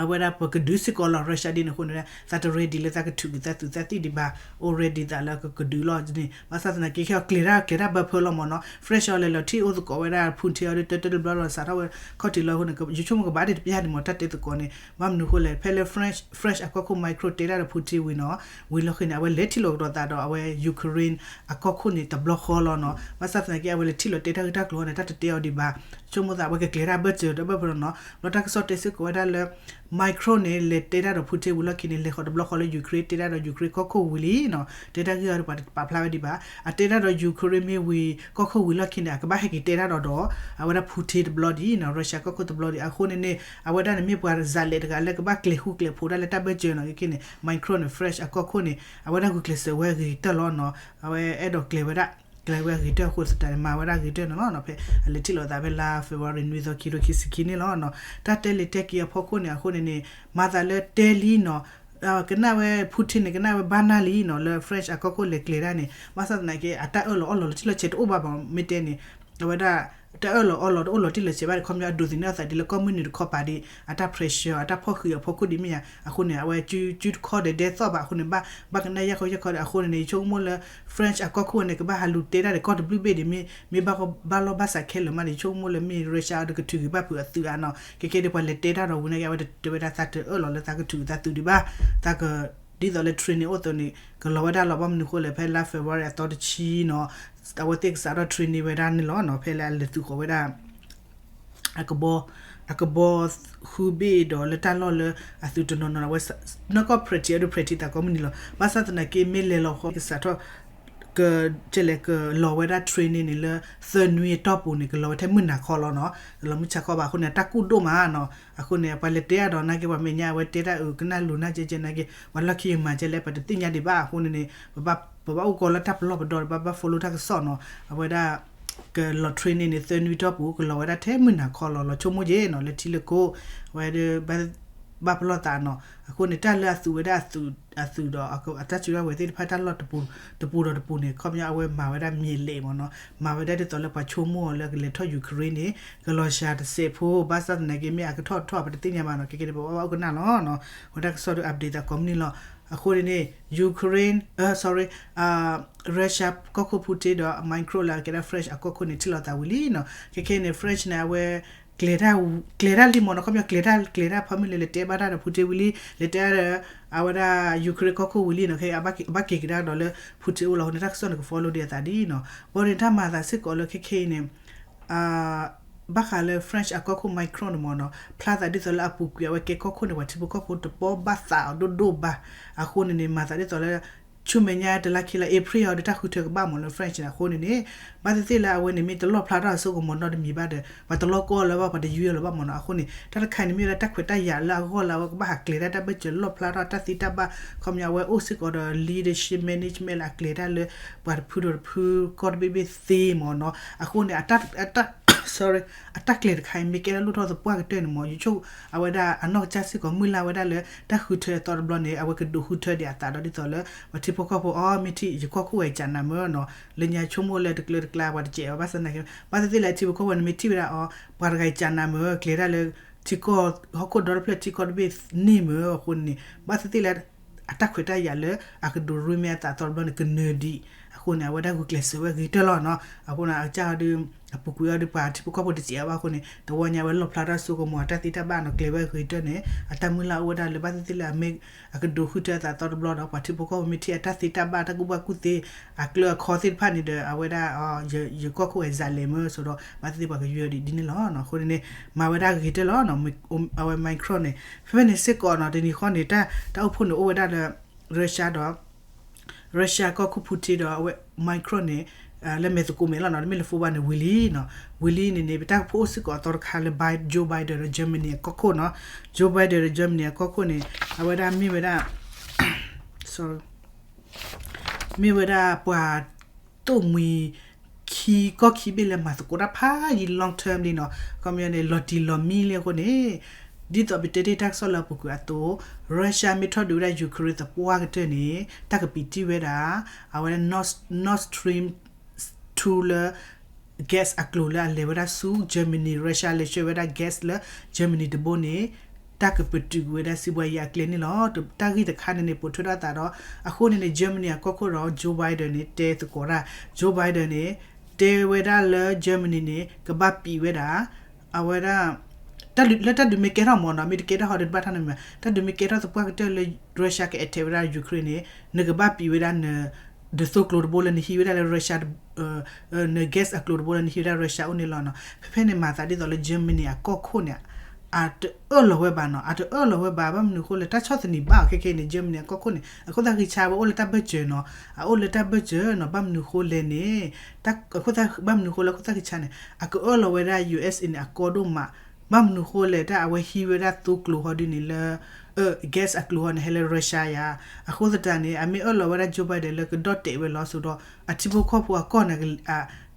အဝဲဒၣ်ပကဒုးစ့ၢ်ကီးလီၤ Russia ဒ်န့ၣ်အဃိန့ၣ် သးတ ready လၢသးကထုးက့ၤသးသုးသးသံၣ်ဒံးဘၣ်, အိၣ် ready သးလၢကကဒုးလီၤန့ၣ် ဘၣ်ဆၣ်သနာ်က့ ခဲအံၤကျဲၤတၢ်ကျဲၤတၢ်ဘၢဖၢလီၤမ့ၢ်နီၤ French အီၤလဲၤလီၤထံၣ်အိၣ်သကိးဝဲဒၣ် Putin အီၤဒီး တၢတၢတဘျီလီၤ စးထီၣ်ဝဲခီၣ်ထံးလီၤအဃိန့ၣ် ယဆိကမိၣ်ကဘၣ်ဒံးတပျၢ်ဒံးမ့ၢ် တၢ်တဲသကိးန့ၣ် ဘၣ်မနုၤအဃိလဲၣ် ဖဲလၢ French French အကီၢ်ခိၣ် Macron တဲတၢ်ဒီး Putin ဝံၤနီၤ ဝံၤလီၢ်ခံန့ၣ် အဝဲလဲၤထံၣ်လိာ်ကဒီးသးဒီးအဝဲ Ukraine အကီၢ်ခိၣ်န့ၣ် တဘျီဃီလီၤနီၤ ဘၣ်ဆၣ်သနာ်က့ အဝဲလဲၤထံၣ်လိာ်တဲတၢ်ဂ့ၢ်တၢ်ကျိၤန့ၣ် တၢ်တတဲအီၤဒံးဘၣ် ဆိကမိၣ်သး အဝဲကကျဲၤတၢ်ဘၢၣ်စၢၤတဘၢၣ်ဖဲလီၤနီၤ ဘျီတၢ်ကစီၣ်တဲစ့ၢ်ကီးဝဲဒၣ်လၢ Macron န့ၣ် လဲၤတဲတၢ်ဒီး Putin ဝံၤလီၢ်ခံန့ၣ် လဲၤဃီၤတဘျီဃီလၢ Ukraine တဲတၢ်ဒီး Ukraine ကီၢ်ခိၣ်ဝံၤလံနီၤ တဲတၢ်ဂ့ၢ်အီၤဒီးပှၤတပာ်ဖျါဝဲဒံးဘၣ် အတဲတၢ်ဒီး Ukraine မ့ၢ်ဝံၤ ကီၢ်ခိၣ်ဝံၤလီၢ်ခံန့ၣ် အကဘၣ်ဟဲက့ၤတဲတၢ်ဒီးဒီး အဝဲဒၣ် Putin တဘျီဒံးနီၤ Russia ကီၢ်ခိၣ်တဘျီဒံး အဃိန့ၣ်န့ၣ် အဝဲဒၣ်န့ၣ်မ့ၢ်ပှၤစးလဲၤတဂၤလၢကဘၣ်ကျဲၤဃူကျဲၤဖိးဒၣ်လၢတၢ်ဘၢၣ်စၢၤနီၤ ခဲက့န့ၣ် Macron န့ၣ် French အကီၢ်ခိၣ်န့ၣ် အဝဲဒၣ်ဂုာ်ကျဲးစၢးဝဲအဂ့ၤကတၢၢ်လီၤနီၤ အဝဲအဲၣ်ဒိးကျဲၤဝဲဒၣ် ကျဲၤဝဲအဂ့ၤကတၢၢ်အဃိသတးန့ၣ် မၤဝဲဒၣ်ဂ့ၤကတၢၢ်န့ၣ်လီၤနီၤ ဖဲအလဲၤထံၣ်လိာ်သးဖဲလါ February နွံသီခံကထိခံဆံခံန့ၣ်လီၤနီၤ တၢ်တဲလံာ်တဲက့ၤအဖီခိၣ်န့ၣ် အဃိန့ၣ်န့ၣ် မၤသးလၢတဲလံနီၤ ကနၣ်ဝဲ Putin န့ၣ် ကနၣ်ဝဲဘၣ်နၢ်လံနီၤ လၢ French အကီၢ်ခိၣ်လဲၤကျဲၤတၢ်န့ၣ် ဘၣ်ဆၣ်သနာ်က့ အတၢ်အၢၣ်လီၤအီလီၤလၢထံၣ်လီၤဆဲးတအိၣ်ဘၣ်မ့ၢ်တဲန့ၣ် အဝဲဒၣ် တၢ်အၢၣ်လီၤအီလီၤတအိၣ်လီၤတံၢ်လီၤဆဲးဘၣ်ဒီး ခီပညီအဒိးသန့ၤအသးဒ်လၢကီၢ်မုၢ်နုာ်တခီပၤဒ် အတၢ် pressure အတၢ်ဖီၣ်ဃံးအဖီခိၣ်ဒ်မ့ၢ်ဧါ အဃိန့ၣ် အဝဲစုတခီဒီးဒဲသီၣ်ဘၣ်အဃိန့ၣ် ဘၣ်ကနၣ်ယၢ်ဃီယၢ်ခီဒီး အဃိန့ၣ်န့ၣ် ယဆိကမိၣ်လၢ French အကီၢ်ခိၣ်န့ၣ် ကဘၣ်ဟးလူၤတဲတၢ်ဒီးကီၢ်တဘျုးဘ့ၣ်ဒ်မ့ၢ် မ့ၢ်ဘၣ်ဘၣ်လီၢ်ဘၣ်စးခဲလၢာ်မးန့ၣ် ယဆိကမိၣ်လၢမ့ၢ် Russia အီၤဒီးကထုးဂံၢ်ဘၣ်ဖုးအသုးအါနီၤ ကဲကဲဒ်ပှၤလဲၤတဲတၢ်ဒီးဝံၤန့ၣ်က့ အဝဲတတဲဝဲဒၣ်သးတအၢၣ်လီၤလၢသးကထုးသးသုးဒံးဘၣ် သးက ဒ်သိးလၢ training အိၣ်သိးန့ၣ် ကလီၤဝဲဒၣ်လီၤ ဘၣ်မနုၤအဃိလဲၣ် ဖဲလါ February အသီတဆံနီၤ အဝဲသ့ၣ်ကစးထီၣ် training ဝဲဒၣ်န့ၣ်လီၤနီၤ ဖဲလၢအလဲၤသုးဃီၤဝဲဒၣ် အကဘီ အကဘီဃုဘ့ၣ်ဒီးလၢတၢ်လီၢ်လၢအသုးတနီၤနီၤ အဝဲ နီၢ်ကီၢ် practice အဒိ practice သးကိးမုၢ်နံၤလီၤ ဘၣ်ဆၣ်သနာ်က့မ့ၢ်လဲၤလီၤဃီကစးထီၣ် က ကလဲၤကလီၤဝဲဒၣ် training န့ၣ်လၢ သၢနွံအတီၢ်ပူၤန့ၣ် ကလီၤဝဲထဲမုၢ်နၤခီလီၤနီၤ ကလီၤမုၢ်ဆါခီဘၣ်အဃိန့ၣ် အတၢ်ကူၣ်ဒိၣ်မးနီၤ အဃိန့ၣ် ပှၤလဲၤတဲအါဒီးနာ်က့ ပှၤမဲာ်ညါအဝဲတဲတၢ်အုးကနၣ်လိၤနၢ်ကဲကဲနာ်က့ ပှၤလီၢ်ခံမၤကဲလဲၣ် ပှၤတသ့ၣ်ညါဒံးဘၣ်အဃိန့ၣ်န့ၣ် ပဘၣ်အိၣ်ကီးလၢတၢ်ပလီၢ်ပဒီဒီး ပဘၣ် follow တၢ်ကစီၣ်နီၤ အဝဲဒၣ် ကလီၤ training န့ၣ် သၢနွံတီၢ်ပူၤ ကလီၤဝဲဒၣ်ထဲမုၢ်နၤခီလီၤ လီၤဆိကမိၣ်က့နီၤ လၢထံလၢကိး အဝဲဒၣ် ဘၣ်ပလီၢ်သးနီၤ အဃိန့ၣ် တၢ်လၢအသုးဝဲဒၣ်အသုးဒီး အတၢ်စုတၢ်ဝဲၤသ့ၣ်တဖၣ်တၢ်လီၢ်တပူၤဒီးတပူၤန့ၣ် ခီပညီအဝဲမၤဝဲဒၣ်မ့ၢ်လဲၣ်မ့ၢ်နီၤ မၤဝဲဒၣ်ဒ်သိးလၢပှၤဆိကမိၣ်အီၤလၢကလဲၤထီၣ် Ukraine န့ၣ် ကလီၤစှၤတစဲးဖိ ဘၣ်ဆၣ်သနာ်က့မ့ၢ်အကထီၣ်ထီၣ် ပတသ့ၣ်ညါဘၣ်နီၤ ကဲကဲန့ၣ် ပဘၣ်အိၣ်ကနၣ်လီၤနီၤ ဝဲဒၣ်ကစီၣ်ဒုး update သးကိးမုၢ်နံၤလီၤ အဃိန့ၣ်န့ၣ် Ukraine sorry Russia ကီၢ်ခိၣ် Putin ဒီး Macron လၢအကဲဒၣ် French အကီၢ်ခိၣ်န့ၣ် ထံၣ်လိာ်သးဝံၤလံနီၤ ခဲခဲန့ၣ် French န့ၣ် အဝဲ ကျဲၤတၢ်လံမ့ၢ်နီၤ ခီပညီကျဲၤတၢ်ကျဲၤတၢ်ဖီမုၢ်လဲၤလဲၤတဲဘၣ်တၢ်ဒီး Putin ဝံၤလံ လဲၤတဲဒီး အဝဲဒၣ် Ukraine ကီၢ်ခိၣ်ဝံၤလံနီၤ ခဲအံၤဘၣ်က့ၤကဒါဒီးလၢ Putin အိၣ်လီၤအဃိန့ၣ် တၢ်ကစီၣ်န့ၣ် က follow ဒံးအသးဒ်နီၤ ဘၣ်န့ၣ်တၢ်မၤသးစ့ၢ်ကီးလၢခဲခဲအံၤန့ၣ် ဘၣ်ဃးလၢ French အကီၢ်ခိၣ် Macron န့ၣ်မ့ၢ်နီၤ ဖျါသးဒ်သိးလၢအပူၤကွံာ်အဝဲကဲကီၢ်ခိၣ်န့ၣ် ပှၤထံဖိကီၢ်ဖိတပီၢ်ဘၣ်သးအီၤဒိၣ်ဒိၣ်ဘၣ် အဃိန့ၣ်န့ၣ် မၤသးဒ်သိးလၢ ဆူမဲာ်ညါတလါခံလါ April အီၤဒီးတၢ်ဃုထၢကဘၣ်မ့ၢ်လၢ French န့ၣ် အဃိန့ၣ်န့ၣ် ဘၣ်သ့ၣ်သ့ၣ်လၢအဝဲန့ၣ် မ့ၢ်တလီၣ်ဖျါထီၣ်အစိကမီၤနီတမံၤဘၣ်ဒီး ပှၤတလီၢ်ကီအီၤလၢၤဘၣ် ပှၤတယွံအီၤလၢၤဘၣ်မ့ၢ်နီၤ အဃိန့ၣ် တၢ်တခါန့ၣ်မ့ၢ်ဝဲဒၣ်တၢ်ခွဲးတၢ်ယာ်လၢအဂီၢ်လၢအဝဲကဘၣ်ဟးကျဲၤတၢ်တၢ်ဘၢၣ်စၢၤလီၣ်ဖျါထီၣ်တၢ်သံတၢ်ဘၣ် ခီပညီအဝဲအိၣ်စ့ၢ်ကီးဒီး leadership management လၢအကျဲၤတၢ်လၢ ပှၤတဖုဒီးတဖု ကီၢ်တဘ့ၣ်ဘ့ၣ်သ့မ့ၢ်နီၤ အဃိန့ၣ် အတၢ် sorry အတၢ်ကျဲၤတခါအံၤ မ့ၢ်ကဲထီၣ်လိၣ်ထီၣ်သပှၢ်ကတၢၢ်န့ၣ်မ့ၢ် ယဆိက အဝဲဒၣ်အနီၢ်ကစၢ်စ့ၢ်ကီးမုၢ်လၢ်ဝဲဒၣ်လၢ တၢ်ဃုထၢအသီတဘျီန့ၣ် အဝဲကဒုးဃုထၢဒံးအသးဒီးဒ်သိးလၢ ပှၤထံဖိကီၢ်ဖိအီၤ မ့ၢ်ထံၣ်ယကီၢ်ခိၣ်ဝဲကနၤမ့ၢ်နီၤ လၢညါဆိကမိၣ်လၢတကျၢၤတကျါ ပှၤတစဲးအီၤဘၣ်ဆၣ်သနာ်က့ ဘၣ်သ့ၣ်သ့ၣ်လၢထံဖိကီၢ်ဖိန့ၣ် မ့ၢ်ထံၣ်ဝဲဒၣ်အီၤ ပှၤတဂၤကနၤမ့ၢ် ကျဲၤတၢ်လၢ ထံကီၢ် ဟီၣ်ခိၣ်ဒီတဖျၢၣ်ထံကီၢ်တဘ့ၣ်န့ၣ်မ့ၢ်အဃိန့ၣ် ဘၣ်သ့ၣ်သ့ၣ်လၢ အတၢ်ခွဲးတၢ်ယာ်လၢ အကဒုးရူၢ်မ့ၢ်အသးအသီတဘျီန့ၣ် ကနၢၤဒံး အဃိန့ၣ် အဝဲဒၣ်ဂုာ်ကျဲးစၢးဝဲဂ့ၤကတၢၢ်လီၤနီၤ အဃိန့ၣ် အကစၢ်အီၤဒီး အပူၤကွံာ်အီၤဒီးပှၤထံဖိကီၢ်ဖိတစဲးအီၤဘၣ်အဃိန့ၣ် တဝီညါဝဲလီၣ်ဖျါထီၣ်စိကမီၤ တၢ်သံတၢ်ဘၣ်နီၤ ကျဲၤဝဲဂ့ၤကတၢၢ်န့ၣ် အတၢ်မုၢ်လၢ်အိၣ်ဝဲဒၣ်လၢဘၣ်သ့ၣ်သ့ၣ်လၢအမ့ၢ် အကဒုးဃုထၢအသးအသီတဘျီဒီး ပှၤထံဖိကီၢ်ဖိမ့ၢ်ထံၣ်အတၢ်သံတၢ်ဘၣ် တၢ်ကူၣ်ဘၣ်ကူၣ်သ့ အကျဲၤအခီသ့ၣ်တဖၣ်န့ၣ်ဒီး အဝဲဒၣ် ယကီၢ်ခိၣ်ဝဲစးလဲၤမ့ၢ်ဆိဒီး ဘၣ်သ့ၣ်သ့ၣ်ပှၤကယွဲဒံးဒ်န့ၣ်လီၤနီၤ အဃိန့ၣ်န့ၣ် မၤဝဲဒၣ်ဂ့ၤကတၢၢ်လီၤနီၤ အဝဲ Macron န့ၣ် ဖဲဖဲန့ၣ်စ့ၢ်ကီးနီၤ တနံၤဃီန့ၣ် တၢ် တၢ်အိၣ်ဖှိၣ်န့ၣ်အိၣ်ဝဲဒၣ်လၢ Russia ဒီး Russia ကီၢ်ခိၣ် Putin ဒီးအဝဲ Macron န့ၣ် လၢမဲာ်သကိးမဲာ်လီၤနီၤ တမ့ၢ်လၢ phone ဘၣ်န့ၣ် ဝံၤလံနီၤ ဝံၤလံန့ၣ်န့ၣ် ပတၢ်ကဖိအိၣ်စ့ၢ်ကီးအသီတခါလၢ Bi- Joe Biden ဒီး Germany အကီၢ်ခိၣ်နီၤ Joe Biden ဒီး Germany အကီၢ်ခိၣ်န့ၣ် အဝဲဒၣ်မ့ၢ်ဝဲဒၣ် မ့ၢ်ဝဲဒၣ်ပှၤ သိၣ်မှံၤ ခံကီၢ်ခံဘ့ၣ်လၢမၤသကိးတၢ်ဖးယံၤ long term လံနီၤ ခီပညီန့ၣ် လီၤတံၢ်လီၤမံလံအဃိန့ၣ် ဒ်သိးပတဲတ့ၢ်တၢ်ကစီၣ်လၢအပူၤကွံာ်အသိး Russia မ့ၢ်ထီၣ်ဒုးဝဲဒၣ် Ukraine သပှၢ်ကတၢၢ်န့ၣ် တၢ်ကပံာ်တံၢ်ဝဲဒၣ် အဝဲဒၣ် Nord Stream two လၢ gas အကျိၤလၢအလဲၤဝဲဒၣ်ဆူ Germany Russia လဲၤဆှၢဝဲဒၣ် gas လၢ Germany တဘိန့ၣ် တၢ်ကပတုာ်ကွံာ်ဝဲဒၣ်စံးဘှါယံၤအကျဲန့ၣ်လီၤ. တၢ်ဂ့ၢ်တခါန့ၣ်န့ၣ် ပိာ်ထွဲထီၣ်အသးဒီး အဃိန့ၣ်န့ၣ် Germany အကီၢ်ခိၣ်ဒီး Joe Biden န့ၣ် တဲသကိးတၢ်, Joe Biden န့ၣ် တဲဝဲဒၣ်လၢ Germany န့ၣ် ကဘၣ်ပံးဝဲဒၣ် အဝဲဒၣ် လၢတၢ်ဒုးမ့ၢ်ကဲထီၣ်မ့ၢ်နီၤ, မ့ၢ်တကဲထီၣ်ဟီဒီးတဘၣ်တၢ်နီတမံၤဘၣ်, တၢ်ဒုးမ့ၢ်ကဲထီၣ်သပှၢ်ကတၢၢ်လၢ Russia က attack ဝဲဒၣ် Ukraine န့ၣ် နကဘၣ်ပံးဝဲဒၣ်န ဒသိကျိၤတဘိလၢနဟံးဝဲဒၣ်လၢ Russia န gas အကျိၤတဘိလၢနဟံးဝဲဒၣ် Russia အိၣ်န့ၣ်လီၤနီၤ. ဖဲဖဲန့ၣ် မၤသးဒ်သိးလၢ Germany အကီၢ်ခိၣ်န့ၣ် အတအၢၣ်လီၤဝဲဘၣ်နီၤ, အတအၢၣ်လီၤဝဲဘၣ်. ဘၣ်မနုၤဃိလဲၣ် တၢ်ဆီၣ်သနံးဘၣ်အီၤခဲခဲအံၤန့ၣ် Germany အကီၢ်ခိၣ်န့ၣ် အခိၣ်သၣ်ဃံဆါဝဲအိၣ်လၢတၢ်ဘၢၣ်စၢၤနီၤ, အအိၣ်လၢတၢ်ဘၢၣ်စၢၤနီၤ. ဘၣ်မနုၤဃိလဲၣ်န့ၣ် ဘၣ်မနုၤဃိလၢအခိၣ်သၣ်ဃံဆါန့ၣ် အကအၢၣ်လီၤဝဲဒၣ် US န့ၣ် အကီဒိၣ်မး. ဘၣ်မနုၤဃိလဲၣ် တၢ်အဝဲဟံးဝဲဒၣ်သိကျိၤဟီဒ်န့ၣ်လၢ gas အကျိၤဟီန့ၣ် ဟဲလၢ Russia ယါ, အဃိသတးန့ၣ် အမ့ၢ်အၢၣ်လီၤဝဲဒၣ် Joe Biden လၢကဒီၣ်တဲာ်ဝဲလီၤစိၤဒီး အထံဖိကီၢ်ဖိအကီၢ်န့ၣ်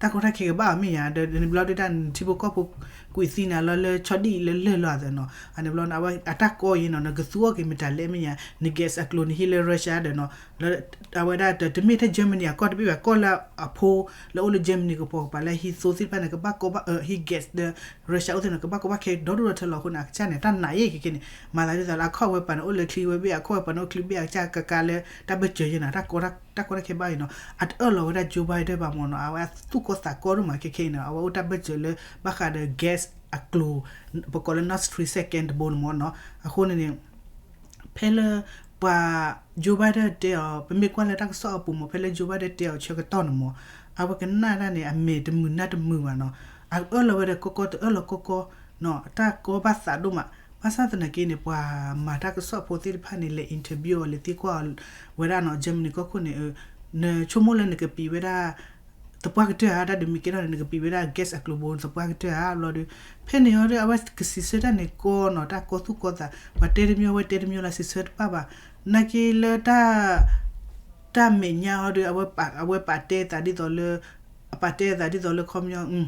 တၢ်ကီတၢ်ခဲကဘၣ်အီၤမ့ၢ်ယါ, ဒီးန့ၣ်ဘျီဒုးတၢ်န့ၣ် ထံဖိကီၢ်ဖိ ကွံာ်သံနၤလီၤလၢဆီဒံၣ်လၢလၢၢ်လီၤအသးနီၤ. အန့ၣ်ဘျီန့ၣ် အဝဲအတၢ်ကီအံၤနီၤ နကသူအီၤက့ၤမတၤလဲၣ်မ့ၢ်ယါ, န gas အကျိၤနဟံးလၢ Russia ဒီးနီၤ, လၢအဝဲဒၣ်တမ့ၢ်ထဲ Germany အကီၢ်တဘ့ၣ်ဘၣ် ကီၢ်လၢအဖိလၢအိၣ်လၢ Germany ကပီၤကပၤလၢဟံးသိသ့ၣ်တဖၣ်န့ၣ် ကဘၣ်ကီဘၣ် ဟံး gas ဒီး Russia အိၣ်သ့ၣ်န့ၣ် ကဘၣ်ကီဘၣ်ခဲဒီဒူၣ်ဒီထၢလီၤအဃိန့ၣ် အကစၢ်န့ၣ် တၢ်နာ်အံၤခဲခဲန့ၣ် မၤသးဒ်သိးလၢအခီၣ်ဝဲပၤန့ၣ် အိၣ်လၢချံဝဲဘ့ၣ် အခီၣ်ဝဲပၤန့ၣ် အိၣ်ချံဘ့ၣ် အကစၢ်ကကါလၢတၢ်ဘၢၣ်စၢၤယဲနီၤ တၢ်ကီတၢ်ခဲဘၣ်အံၤနီၤ. အတအၢၣ်လီၤဝဲဒၣ် Joe Biden ဘၣ်မ့ၢ်နီၤ, အဝဲသူၣ်ကီၢ်သးကီဒိၣ်မးခဲခဲအံၤနီၤ, အဝဲအိၣ်တၢ်ဘၢၣ်စၢၤလၢဘၣ်ဃးဒီး gas အကျိၤ ပကိးလၢ Nord Stream second တဘိန့ၣ်မ့ၢ်နီၤ. အဃိန့ၣ်န့ၣ် ဖဲလၢပှၤ Joe Biden တဲအီၤ ပမ့ၢ်ကွၢ်လၢတၢ်ကစီၣ်အပူၤမ့ၢ် ဖဲလၢ Joe Biden တဲအီၤဆၢကတီၢ်န့ၣ်မ့ၢ် အဝဲကနၣ်တၢ်န့ၣ် အမဲာ်တမုာ်နၢ်တမုာ်ဘၣ်နီၤ, အအၢၣ်လီၤဝဲဒီးကီကီတအၢၣ်လီၤကီကီနီၤ, တၢ်ကီဘၣ်သးဒိၣ်မး. ဘၣ်ဆၣ်သနာ်က့န့ၣ် ပှၤမၤတၢ်ကစီၣ်ဖိသ့ၣ်တဖၣ်န့ၣ် လဲၤ interview အီၤ လဲၤသံကွၢ်အီၤဝဲဒၣ်နီၤ Germany ကီၢ်ခိၣ်န့ၣ် နဆိကမိၣ်လၢနကပံးဝဲဒၣ် သပှၢ်ကတၢၢ်ဧါ, တၢ်ဒုးမ့ၢ်ကဲထီၣ်န့ၣ် နကပံးဝဲဒၣ် gas အကျိၤဘိသပှၢ်ကတၢၢ်ဧါ ဘျီဒီး ဖဲန့ၣ်ဟီဒီး အဝဲကစံးဆၢတၢ်န့ၣ်ကီနီၤ, တၢ်ကီသူၣ်ကီသး ပှၤတဲတမံၤ အဝဲတဲတမံၤလၢစံးဆၢတပၣ်ဘၣ်. နာ်က့လၢတၢ် တၢ်မဲာ်ညါဟီဒီး အဝဲပာ်တဲသးဒ်သိးလၢ အပာ်တဲသးဒ်သိးလၢ ခီပညီ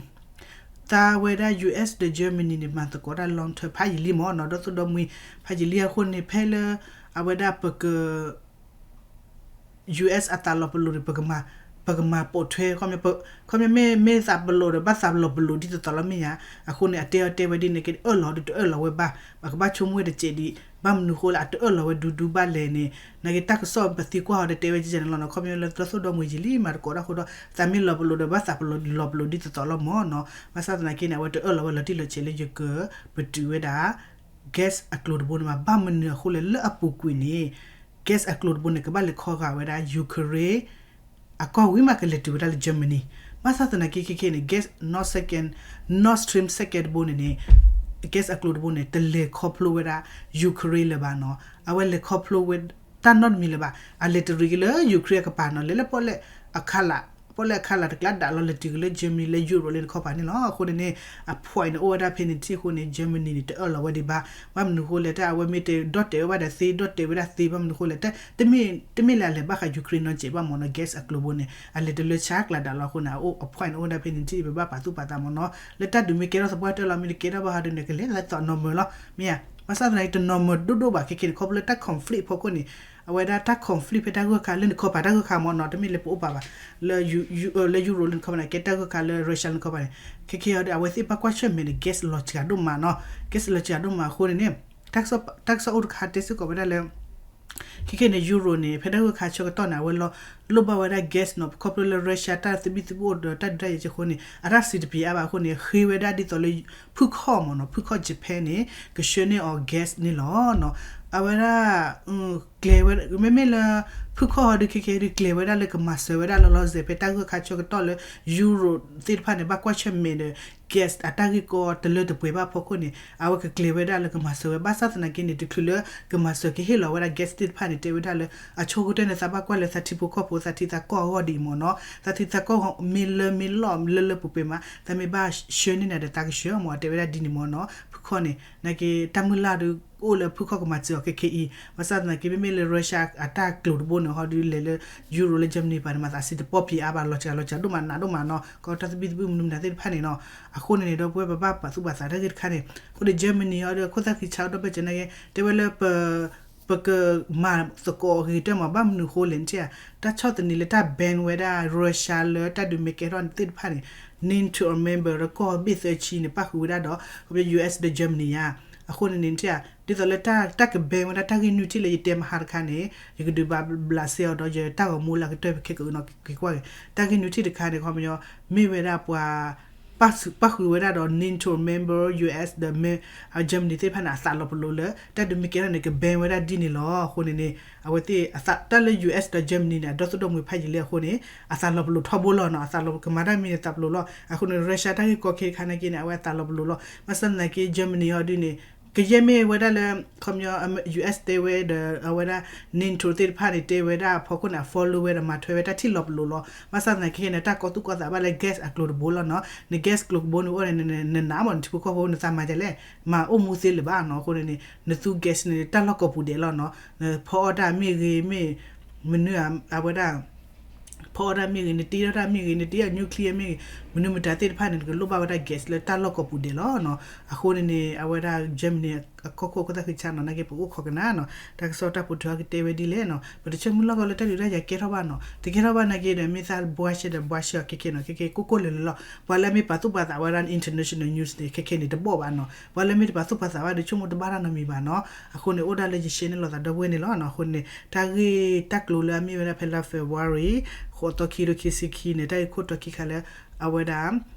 သးဝဲဒၣ် US ဒီး Germany န့ၣ် မၤသကိးတၢ် long term ဖးယံာ်လံမ့ၢ်နီၤ, ဒီသိၣ်ဒီမှံ ဖးယံာ်လံအဃိန့ၣ် ဖဲလၢ အဝဲဒၣ်ပက US အသးလီၤပလိာ်န့ၣ် ပကမၤပိာ်ထွဲ ခီပညီမ့ၢ် မ့ၢ်သးပလိာ်ဒီး ဘၣ်သးလီၤပလိာ်ဒ်သိးသိးလီၤမ့ၢ်ဧါ. အဃိန့ၣ် အတဲအီၤတဲဝဲဒ်န့ၣ်က့ အၢၣ်လီၤဒီးတအၢၣ်လီၤဝဲဘၣ်, ပကဘၣ်ဆိကမိၣ်ဝဲတစဲးဒံး, ဘၣ်မနုၤဃိလၢအတအၢၣ်လီၤဝဲဒူဒူဘၣ်လဲၣ်န့ၣ်, နာ်က့တၢ်ကစီၣ်ပသံကွၢ်အီၤဒီးတဲဝဲကဲန့ၣ်လီၤနီၤ, ခီပညီလၢဒီသိၣ်ဒီမှံယံာ်လံ မၤသကိးတၢ်အဃိဒီး သးမ့ၢ်လီၤပလိာ်ဒီး ဘၣ်သးပလိာ်လီၤပလိာ်ဒ်သိးသိးလီၤမ့ၢ်နီၤ. ဘၣ်ဆၣ်သနာ်က့န့ၣ် အဝဲတအၢၣ်လီၤဝဲလီၤတံၢ်လီၤဆဲးလၢယကပတုာ်ဝဲဒၣ် gas အကျိၤတဘိန့ၣ်ဘၣ်. ဘၣ်မနုၤအဃိလဲၣ် လၢအပူၤကွံာ်န့ၣ် gas အကျိၤတဘိန့ၣ် ကဘၣ်လဲၤခီဂာ်ဝဲဒၣ် Ukraine အကီၢ်ဝံၤမး ကလဲၤတုၤဝဲဒၣ်လၢ Germany. ဘၣ်ဆၣ်သနာ်က့ခဲခဲန့ၣ် gas Nord second, Nord Stream second တဘိန့ၣ်န့ၣ် gas အကျိၤတဘိန့ၣ် တလဲၤခီဖျိဝဲဒၣ် Ukraine လၢၤဘၣ်နီၤ. အဝဲလဲၤခီဖျိဝဲတၢ်နီတမံၤလၢၤဘၣ်. အလဲၤတရံးက့ၤလၢ Ukraine အကပၤနီၤ, လဲၤလၢပီၣ်လဲၣ်အခါလၢ်, ပီၣ်လဲၣ်အခါလၢ်တကျါဒၣ်လီၤ လဲၤတုၤက့ၤလၢ Germany လၢ Europe လၢနခီပၤန့ၣ်လီၤ. အဃိန့ၣ်န့ၣ် အ point န့ၣ် အိၣ်ဝဲဒၣ်ဖဲန့ၣ်ထံၣ်အဃိန့ၣ် Germany န့ၣ် တအၢၣ်လီၤဝဲဒံးဘၣ်. ဘၣ်မနုၤဃိလဲၣ် တၢ်အဝဲမ့ၢ်တဒီၣ်တဲာ်ဝဲဘၣ်ဒီးသ့ ဒီၣ်တဲာ်ဝဲဒၣ်သ့ ဘၣ်မနုၤဃိလဲၣ် တမ့ၢ် တမ့ၢ်လၢအလဲၤဘၣ်ဃး Ukraine နီတစဲးဘၣ်မ့ၢ်နီၤ. Gas အကျိၤဘိန့ၣ် အလဲၤတလၢဆါကျါဒၣ်လီၤအဃိန့ၣ် အ point န့ၣ် အိၣ်ဝဲဒၣ်ဖဲန့ၣ်ထံၣ် ပဘၣ်ပာ်သူၣ်ပာ်သးမ့ၢ်နီၤ. လၢတၢ်ဒုးမ့ၢ်ကဲထီၣ်သပှၢ်တၢၢ်လီၤ မ့ၢ်တကဲထီၣ်ဘၣ်ဟီဒုးန့ၣ် ကလဲၤလၢသး normal လီၤ မ့ၢ်ဧါ. ဘၣ်ဆၣ်သနာ်က့ တ normal ဒိၣ်ဒိၣ်ဘၣ်ခဲခဲန့ၣ် ခီဖျိလၢတၢ် conflict အဖီခိၣ်န့ၣ် အဝဲဒၣ်တၢ် conflict ဖဲတၢ်ဂၢၢ်ခါလၢနခီပၤတၢ်ဂၢၢ်ခါမ့ၢ်နီၤ တမ့ၢ်လၢပအိၣ်ပာ်ဘၣ် လၢ လၢ Europe လၢနခီပၤန့ၣ် ကဲတၢ်ဂၢၢ်ခါလၢ Russia လၢနခီပၤန့ၣ် ခဲခဲအံၤဒီး အဝဲသ့ၣ်ဘၣ်ကွၢ်ဆၢၣ်မဲာ်န့ၣ် gas လီၤစှၤဒိၣ်မးနီၤ. Gas လီၤစှၤဒိၣ်မးအဃိန့ၣ်န့ၣ် တၢ်ကစီၣ်အိၣ်တခါတဲစ့ၢ်ကီးဝဲဒၣ်လၢ ခဲခဲန့ၣ် Europe န့ၣ် ဖဲတၢ်ဂၢၢ်ခါဆၢကတီၢ်န့ၣ် အဝဲလီၤ လိၣ်ဘၣ်ဝဲဒၣ် gas နီၤ ခီဖျိလၢ Russia တၢ်သဘံၣ်သဘုၣ်အိၣ်ဒီးတၢ်ဒုးတၢ်ယဲၢ်က့အဃိန့ၣ် အတၢ်စံးတပျံၤအါဘၣ်အဃိန့ၣ် ဃ့ဝဲဒၣ်ဒ်သိးလၢ ဖုခီၣ်မ့ၢ်နီၤ ဖုခီၣ် Japan န့ၣ် ကဆှၢန့ၢ်အီၤ gas န့ၣ်လီၤ. အဝဲဒၣ် ကျဲၤဝဲ မ့မ့ၢ်လၢ ဖုခီၣ်ဟီဒုးခဲခဲဒုးကျဲၤဝဲဒၣ်လၢကမၤစၢၤဝဲဒၣ်လီၤလီၤဆဲး ဖဲတၢ်ဂၢၢ်ခါဆၢကတီၢ်လၢ Europe သ့ၣ်တဖၣ်န့ၣ် ဘၣ်ကွၢ်ဆၢၣ်မဲာ်ဒီး gas အတၢ်ဂ့ၢ်ကီတလၢတပှဲၤဘၣ်အဖီခိၣ်န့ၣ် အဝဲကကျဲၤဝဲဒၣ်လၢကမၤစၢၤဝဲ ဘၣ်ဆၣ်သနာ်က့န့ၣ် တချုးလၢကမၤစၢၤကဟ့ၣ်လီၤဝဲဒၣ် gas သ့ၣ်တဖၣ်န့ၣ် တဲဝဲဒၣ်လၢ အဆိကတၢၢ်န့ၣ် သးဘၣ်ကွၢ်လၢသးထံဖိကီၢ်ဖိ သးထံသးကီၢ်အဂီၢ်ဒ်အံၤမ့ၢ်နီၤ သးထံသးကီၢ်မ့ၢ်လၢမ့ၢ်လီၢ်လၢလၢပှဲၤပှဲၤမး သးမ့ၢ်ဘၣ်ဆှၢန့ၢ်နၤဒီးသးကဆှၢမ့ၢ် အတဲဝဲဒၣ်ဒ်န့ၣ်မ့ၢ်နီၤ ဖုခီၣ်န့ၣ် နာ်က့တၢ်မုၢ်လၢ်ဒုးအိၣ်လၢဖုခီၣ်ကမၤစၢၤအီၤခဲခဲအံၤ ဘၣ်ဆၣ်သနာ်က့ မ့မ့ၢ်လၢ Russia အတၢ်ကျိၤတဘိန့ၣ် ဟီဒုးလဲၤလၢ Europe လၢ Germany ပၤန့ၣ် မၤသးစံးတပီၢ်ဖံးအါဘၣ် လီၤစှၤလီၤစှၤဒိၣ်မးနးဒိၣ်မးနီၤ ကီတၢ်သဘံၣ်သဘုၣ်မနုၤမနုၤသ့ၣ်တဖၣ်န့ၣ်နီၤ အဃိန့ၣ်န့ၣ်ဒီး ပဝဲပဘၣ်ပာ်သူၣ်ပာ်သးတၢ်ဂ့ၢ်တခါန့ၣ် အဃိဒီး Germany ဟီဒီး ခိၣ်သၣ်ဃံဆါဒီဘ့ၣ်ကဲန့ၣ် တဲဝဲလၢပ ပကမၤသကိးအဂ့ၤတၢ်မး ဘၣ်မနုၤဃိလဲၣ် နထံၣ်ဧါ တၢ်ဆီၣ်သနံးလၢတၢ် ban ဝဲဒၣ် Russia လၢတၢ်ဒုးမ့ၢ်ကဲထီၣ်သ့ၣ်တဖၣ်န့ၣ် NATO အ member ဒီးကီၢ်ဘ့ၣ်သၢဆံန့ၣ် ပၣ်ဃုာ်ဝဲဒၣ်ဒီး ခီဖျိ US ဒီး Germany ဧါ အဃိန့ၣ်န့ၣ် နထံၣ်ဧါ, ဒ်သိးလၢတၢ်က ban ဝဲဒၣ်တၢ်ဂ့ၢ်နုၢ်ထံၣ်လၢယတဲမဟါတခါန့ၣ် ယကဒုးဘၣ်ဘျးစဲအီၤဒီးယတၢ်ဂီၤမူလၢအကတၢၢ်ဖဲခဲကအုးနီၤ က့ၤကွၢ်က့ၤ တၢ်ဂ့ၢ်နုၢ်ထံၣ်တခါန့ၣ် ခီပညီ မ့ၢ်ဝဲဒၣ်ပှၤ ပၣ်ဃုာ်ဝဲဒၣ်ဒီး NATO member US ဒီး Germany သ့ၣ်တဖၣ်န့ၣ် အသးလီၤပလိာ်လၢ တၢ်ဒုးမ့ၢ်ကဲထီၣ်န့ၣ် က ban ဝဲဒၣ်ဒ်န့ၣ်လီၤ. အဃိန့ၣ်န့ၣ် အဝဲသ့ၣ်အသး တၢ်လၢ US ဒီး Germany န့ၣ် အဒီသဒိၣ်မှံၤဖးယံာ်လံအဃိန့ၣ် အသးလီၤပလိာ်ထီဘိလီၤနီၤ, အသးလီၤကမၤတၢ်မံၤန့ၣ်သးပလိာ်လီၤ. အဃိန့ၣ် Russia တၢ်ဂ့ၢ်ကီခဲတခါနာ်က့န့ၣ် အဝဲအသးလီၤပလိာ်လီၤ. ဘၣ်ဆၣ်သနာ်က့ Germany အီၤဒုန့ၣ် ကယဲၢ်မ့ၢ်ဝဲဒၣ်လၢ ခီပညီ US တဲဝဲဒီး အဝဲဒၣ် NATO သ့ၣ်တဖၣ်န့ၣ် တဲဝဲဒၣ်အဖီခိၣ်န့ၣ် အ follow ဝဲဒီးမၤထွဲဝဲတၢ်ထံၣ်လီၤပလိာ်လီၤ. ဘၣ်ဆၣ်သနာ်က့န့ၣ် တၢ်ကီသူၣ်ကီသးဘၣ်လၢ gas အကျိၤတဘိလီၤနီၤ. န gas ကျိၤတဘိန့ၣ်အိၣ်န့ၣ် နနာ်မး နထံဖိကီၢ်ဖိ နသးမၤဒ်လဲၣ်, မၤအိၣ်မူသ့လၢၤဘၣ်နီၤ. အဃိန့ၣ်န့ၣ် နသူ gas န့ၣ် တၢ်လီၢ်ကိးပူၤဒဲးလီၤနီၤ. နဖီအီၣ်တၢ်မ့ၢ်ဂ့ၤ မ့ၢ် မနုၤအဝဲဒၣ် ဖီအီၣ်တၢ်မ့ၢ်ဂ့ၤ နတ့ထီၣ်တၢ်မ့ၢ်ဂ့ၤ နတ့ထီၣ် nuclear မ့ၢ်ဂ့ၤ မနုၤမတၤသ့ၣ်တဖၣ်န့ၣ် နကလိၣ်ဘၣ်ဝဲဒၣ် gas လၢတၢ်လီၢ်ကိးပူၤဒဲးလီၤနီၤ. အဃိန့ၣ်န့ၣ် အဝဲဒၣ် Germany အကီၢ်ခိၣ်အခိၣ်သၣ်ဃံဆါနီၤ နာ်က့ပအိၣ်ခိးကနၣ်နီၤ တၢ်ကစီၣ်တၢ်ပိာ်ထွဲအီၤကတဲဝဲဒ်လဲၣ်နီၤ. ပတဆိကမိၣ်လီၢ်ကီၢ်လၢတၢ်ဒုးတၢ်ယၤကဲထီၣ်ဘၣ်နီၤ. တကဲထီၣ်ဘၣ်နာ်က့ဒီး မ့ၢ်သးဘှါရှဲဒီးဘှါရှဲအီၤခဲခဲနီၤ ခဲခဲကိၢ်ကိၢ်လၢၤလၢၤလီၤ. ပှၤလၢမ့ၢ်ပာ်သူၣ်ပာ်သးဝဲဒၣ် international news န့ၣ် ခဲခဲန့ၣ်တဘီၣ်ဘၣ်နီၤ. ပှၤလၢမ့ၢ်တပာ်သူၣ်ပာ်သးဘၣ်ဒီး ဆိကမိၣ်တဘၣ်တၢ်နီတမံၤဘၣ်နီၤ. အဃိန့ၣ် အိၣ်ဒၣ်လၢယ share န့ၢ်လိာ်သးဒီပုၢ်ဝဲၢ်န့ၣ်လီၤနီၤ. အဃိန့ၣ် တၢ်ဂ့ၢ်တၢ်ကျိၤလၢအမ့ၢ်ဝဲဒၣ်ဖဲလါ February ဃိးသီခံကထိခံဆံခံန့ၣ် တၢ်ဂ့ၢ်ခိၣ်တီခံခါလၢ အဝဲဒၣ်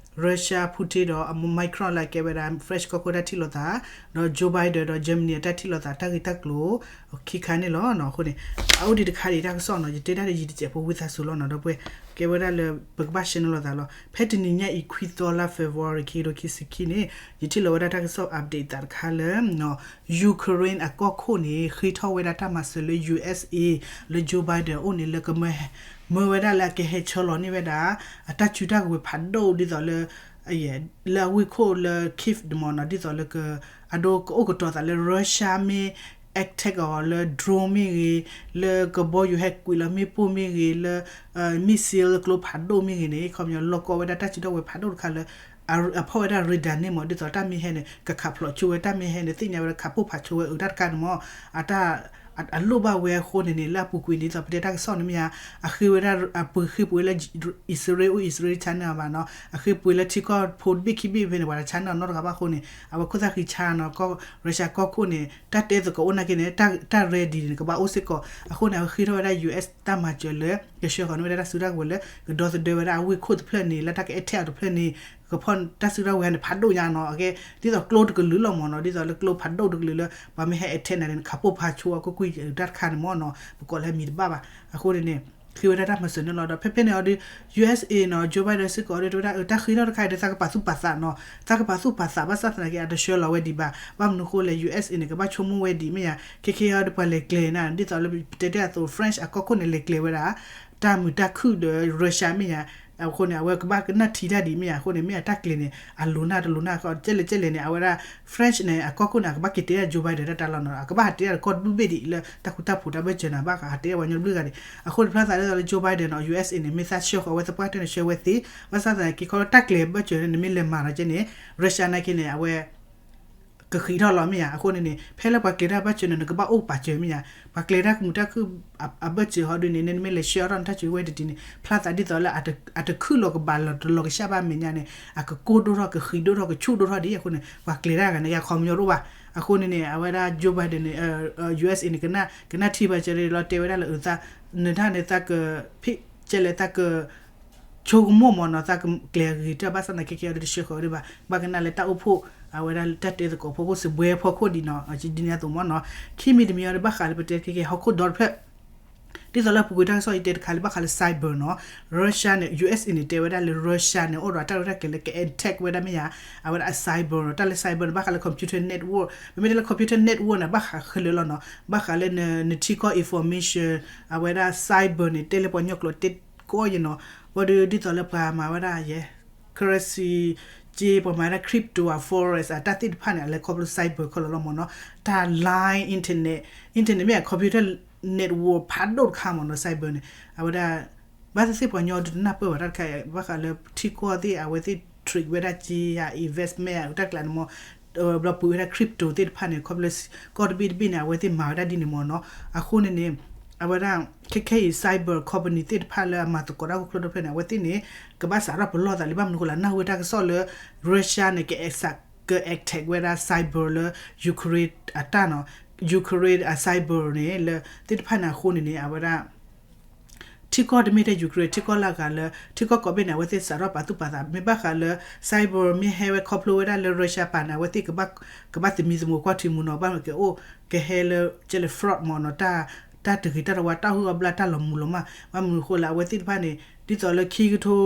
Russia Putin ဒီး Macron လၢအကဲဝဲဒၣ် French ကီၢ်ခိၣ်တၢ်ထံၣ်လိာ်သး ဒီး Joe Biden ဒီး Germany အတၢ်ထံၣ်လိာ်သး တၢ်ဂ့ၢ်တၢ်ကျိၤခံခါန့ၣ်လီၤနီၤ. အဃိန့ၣ် အအိၣ်ဒံးတခါဒံးတၢ်ကစီၣ်နီၤ ယတဲတၢ်ဒီးယံၤတစဲးဖိဝံသးစူၤလီၤနီၤ ဒီပုၢ်ဝဲၢ် ကဲဝဲဒၣ်လၢပကဘၣ် share န့ၢ်လိာ်သးလီၤ. ဖဲတနံၤညါအံၤ ခွံသီလါ February ခံကထိခံဆံခံန့ၣ် ယထံၣ်လီၤဝဲဒၣ်တၢ်ကစီၣ် update သးတခါလၢ Ukraine အကီၢ်ခိၣ်န့ၣ် ဃ့ထီၣ်ဝဲဒၣ်တၢ်မၤစၢၤလၢ USA လၢ Joe Biden အအိၣ်န့ၣ် လၢကမၢ မၢဝဲဒၣ်လၢအကဟဲဆှၢလီၤန့ၢ်ဝဲဒၣ် အတၢ်စုတၢ်ကဝဲၤဖးဒိၣ်ဒ်သိးလၢ လၢအဝ့ၢ်ခိၣ်လၢ Kyiv မ့ၢ်နီၤ ဒ်သိးလၢက အဒိကအိၣ်ကတီၤသးလၢ Russia မ့ၢ် attack အီၤလၢ drone မ့ၢ်ဂ့ၤ, လၢကဘီယူၤဟဲကွံာ်လီၤမ့ၣ်ပိၢ်မ့ၢ်ဂ့ၤ, လၢ missile လၢကျိဖးဒိၣ်မ့ၢ်ဂ့ၤန့ၣ် ခီပညီလီၢ်ကီဝဲဒၣ်တၢ်စုတၢ်ကဝဲၤဖးဒိၣ်တခါလၢ အဖီၣ်ဝဲဒၣ် radar န့ၣ်မ့ၢ် ဒ်သိးတၢ်မ့ၢ်ဟဲန့ၣ် ကခးဖျိးဆိဝဲ တၢ်မ့ၢ်ဟဲန့ၣ် သ့ၣ်ညါဝဲဒၣ်ခးပိၢ်ဖးဆိဝဲအတၢ်တခါန့ၣ်မ့ၢ် အတၢ် အလိၣ်ဘၣ်ဝဲအဃိန့ၣ်န့ၣ် လၢအပူၤကွံာ်န့ၣ် ဒ်သိးပတဲတၢ်ကစီၣ်န့ၣ်မ့ၢ်ဧါ, အဃ့ဝဲဒၣ် အပှ့ၤဃ့ပှ့ၤလၢ အံၣ်စရ့လးအိၣ် အံၣ်စရ့လး channel ဘၣ်နီၤ, အဃ့ပှ့ၤလၢထံကီၢ်ဖိတဘ့ၣ်ခံဘ့ၣ်ဖဲန့ၣ် ပှၤတ channel နီတဂၤဘၣ်အဃိန့ၣ် အဝဲခိၣ်သၣ်ဃံဆါနီၤ ကီၢ် Russia ကီၢ်ခိၣ်န့ၣ် တၢ်တဲသကိးအိၣ်နာ်က့န့ၣ် တၢ် ready န့ၣ် ကဘၣ်အိၣ်စ့ၢ်ကီး, အဃိန့ၣ် အဝဲဃ့ထီၣ်ဝဲဒၣ် US တၢ်မၤစၢၤလၢ ကဆှၢဃီၤန့ၢ်ဝဲဒၣ်တၢ်စုတၢ်ကဝဲၤလၢ ကဒီသဒၢဝဲဒၣ်အဝ့ၢ်ခိၣ်တဖျၢၣ်န့ၣ် လၢတၢ်က attack အီၤတဖျၢၣ်န့ၣ် ကဖီၣ်တၢ်စုတၢ်ကဝဲၤန့ၣ် ဖးဒိၣ်ညါနီၤ, အကဲ ဒ်သိးကျိတကလုာ်လီၤမ့ၢ်နီၤ, ဒ်သိးလၢကျိဖးဒိၣ်တကလုာ်လၢ ပှၤမ့ၢ်ဟဲ attack န့ၣ် ခးပိၢ်ဖးဆိအီၤကွ့ၢ်ကွ့ၢ်တၢ်တခါန့ၣ်မ့ၢ်နီၤ, ပကိးလၢအမံၤတဘၣ်ဘၣ်. အဃိန့ၣ်န့ၣ် ဃ့ဝဲဒၣ်တၢ်မၤစၢၤန့ၣ်လီၤ. ဒီးဖဲဖဲန့ၣ်အီၤဒီး USA နီၤ Joe Biden စ့ၢ်ကီးဒီး တဲဝဲဒၣ် တၢ်ဃ့ထီၣ်တခါအံၤဒီး သးကပာ်သူၣ်ပာ်သးနီၤ, သးကပာ်သူၣ်ပာ်သး ဘၣ်ဆၣ်သနာ်က့ အတဆှၢလီၤဝဲဒံးဘၣ်. ဘၣ်မနုၤအဃိလဲၣ် USA န့ၣ် ကဘၣ်ဆိကမိၣ်ဝဲဒံးမ့ၢ်ဧါ, ခဲခဲအံၤဒီးပှၤလဲၤကျဲၤနၤ ဒ်သိးလၢပတဲတ့ၢ်အသိး French အကီၢ်ခိၣ်န့ၣ် လဲၤကျဲၤဝဲဒၣ် တၢ်မုာ်တၢ်ခုၣ်ဒီး Russia မ့ၢ်ဧါ, အဃိန့ၣ် အဝဲကဘၣ်ကနၣ်ထံတၢ်ဒံးမ့ၢ်ဧါ, အဃိန့ၣ် မ့ၢ်အတၢ်ကျဲၤန့ၣ် အလိၤနၢ်တလိၤနၢ် ကဲလဲၣ်ကဲလဲၣ်န့ၣ် အဝဲဒၣ် French န့ၣ် အကီၢ်ခိၣ်န့ၣ် အကဘၣ်က့ၤတဲဒၣ် Joe Biden တၢ်တၢ်လီၤနီၤ, အကဘၣ်ဟးတဲဒၣ်တကီၢ်တဘ့ၣ်ဒံးလၢတၢ်ဃူတၢ်ဖိးတၢ်ဘၢၣ်စၢၤန့ၣ် ဘၣ်ဟးတဲဒၣ်ပှၤကညီတဘျုးဂၤဒံး. အဃိန့ၣ် ဖျါသးဒ်သိးလၢ Joe Biden နီၤ USA န့ၣ် မ့ၢ်သးဆှၢဃီၤဝဲသပှၢ်တၢၢ်န့ၣ် ဆှၢဝဲသ့, ဘၣ်ဆၣ်သနာ်က့ ခီဖျိတၢ်ကျဲၤဘၢၣ်စၢၤန့ၣ် နမ့ၢ်လဲၤမၤဒီးကဲန့ၣ် Russia နာ်က့န့ၣ် အဝဲ ကဃံးထီၣ်လီၤမ့ၢ်ဧါ. အဃိန့ၣ်န့ၣ် ဖဲလၢပှၤကျဲၤတၢ်ဘၢၣ်စၢၤန့ၣ် နကဘၣ်အိၣ်ပာ်စၢၤမ့ၢ်ဧါ, ပှၤကျဲၤတၢ်ကမုာ်တၢ်ခုၣ်အဘၢၣ်စၢၤဟီဒုန့ၣ် နမ့ၢ်လဲၤဆှၢအီၣ်ထီၣ်နတၢ်စုဝဲတထံးန့ၣ် ဖျါသးဒ်သိးလၢ အတခုၣ်လီၤကဘၣ်လီၤတလီၤကဆှၣ်ဘၣ်မဲာ်ညါန့ၣ် အကကိၢ်ဒိၣ်ထီၣ် ကဃံးဒိၣ်ထီၣ် ကဆူၣ်ဒိၣ်ထီၣ်ဒံး. အဃိန့ၣ် ပှၤကျဲၤတၢ်ဂၤန့ၣ် အခီပညီတအိၣ်ဘၣ်. အဃိန့ၣ်န့ၣ် အဝဲဒၣ် Joe Biden န့ၣ် USA န့ၣ် ကနၣ်ထံပာ်စၢၤလီၤ တဲဝဲဒၣ်လၢ နတၢ်န့ၣ် သးက ဖဲ ကဲလဲၣ် သးက ဆိကမိၣ်မ့ၢ်နီၤ သးကကျဲၤအဂ့ၤတၢ် ဘၣ်ဆၣ်သနာ်က့ ခဲခဲအံၤဒီးတဆှၢဃီၤဒံးဘၣ်. ဘၣ်ကနၣ်လၢတၢ်အိၣ်ဖှိၣ် အဝဲဒၣ်တၢ်တဲသကိးဖီခိၣ်စံးဘှဲဖီခိၣ်ဒံးနီၤ ဒ်န့ၣ်အသိးမ့ၢ်နီၤ. ခံမံၤတမံၤအံၤဒီး ဘၣ်ဃးလၢပတဲခဲခဲ ဟီၣ်ခိၣ်ဒီတဖျၢၣ် ဒ်သိးလၢအပူၤကွံာ်တၢ်ကစီၣ်အံၤတဲတခါလၢ ဘၣ်ဃးလၢ cyber နီၤ Russia န့ၣ် USA န့ၣ် တဲဝဲဒၣ်လၢ Russia န့ၣ် အိၣ်ဒီးတၢ်ရဲၣ်တၢ်ကျဲၤလၢက attack ဝဲဒၣ်မ့ၢ်ဧါ အဝဲဒၣ်အ cyber နီၤ. တၢ်လၢ cyber န့ၣ် ဘၣ်ဃးလၢ computer network ပမ့ၢ်တဲလၢ computer network န့ၣ် ဘၣ်ဃးခဲလၢာ်လီၤနီၤ. ဘၣ်ဃးလၢနထံကီၢ် information အဝဲဒၣ် cyber န့ၣ် တဲလၢပှၤကညီကျိာ်တဲကီယဲနီၤ. ဘၣ်ဒီးဒ်သိးလၢပှၤမၤဝဲဒၣ်ယဲ currency က့ ပှၤမၤဝဲဒၣ် crypto အ forex အတၢ်သ့ၣ်တဖၣ်န့ၣ် အလဲၤခီဖျိ cyber ခဲလၢာ်လီၤမ့ၢ်နီၤ. တၢ် line internet internet မ့ၢ် computer network ဖးဒိၣ်တခါမ့ၢ်နီၤ cyber န့ၣ် အဝဲဒၣ် ဘၣ်သ့ၣ်သ့ၣ်ပှၤကညီဒုးတနၢ်ပၢၢ်ဘၣ်တၢ်တခါ ဘၣ်ဃးလၢထံကီၢ်သ့ၣ် အဝဲသ့ၣ် trick ဝဲဒၣ်က့ investment အတၢ်ကျးန့ၣ်မ့ၢ် ဘျီပှ့ၤဝဲဒၣ် crypto သ့ၣ်တဖၣ်န့ၣ် ခီဖျိကီၢ်တဘ့ၣ်တဘ့ၣ်န့ၣ် အဝဲသ့ၣ်မၤဝဲဒၣ်ဒ်န့ၣ်မ့ၢ်နီၤ. အဃိန့ၣ်န့ၣ် အဝဲဒၣ် ခဲခဲအံၤ cyber company သ့ၣ်တဖၣ်လၢအမၤသကိးတၢ်ခိၣ်ချၢဒီဖျၢၣ်န့ၣ် အဝဲသ့ၣ်န့ၣ် ကဘၣ်စးထီၣ်ပလီၢ်သးလံ ဘၣ်မနုၤဃိလဲၣ် နၢ်ဟူဝဲတၢ်ကစီၣ်လၢ Russia န့ၣ် က exact က attack ဝဲဒၣ် cyber လၢ Ukraine အတၢ်နီၤ, Ukraine အ cyber န့ၣ် လၢသ့ၣ်တဖၣ်န့ၣ်အဃိန့ၣ်န့ၣ် အဝဲဒၣ် ထံကီၢ်တမ့ၢ်ထဲ Ukraine ထံကီၢ်လၢအဂၤလၢ ထံကီၢ်ကိးဘ့ၣ်န့ၣ် အဝဲသ့ၣ်စးထီၣ်ပာ်သူၣ်ပာ်သး မ့ၢ်ဘၣ်ဃးလၢ cyber မ့ၢ်ဟဲဝဲခီဖျိဝဲဒၣ်လၢ Russia ပာ်န့ၣ် အဝဲသ့ၣ်ကဘၣ် ကဘၣ်သမံသမိးကွၢ်ထံမူနီၤ, ဘၣ်မနုၤကအိၣ် ကဟဲလၢ ကဲလၢ fraud မ့ၢ်နီၤ, တၢ် တၢ်တဂ့ၤတၢ်တဝါ တၢ်ဟုၣ်အီၣ်ဘျၣ် တၢ်လီၤမူလီၤမၢ်, ဘၣ်မနုၤအဃိလဲၣ် အဝဲသ့ၣ်တဖၣ်န့ၣ် ဒ်သိးလၢခံကထိ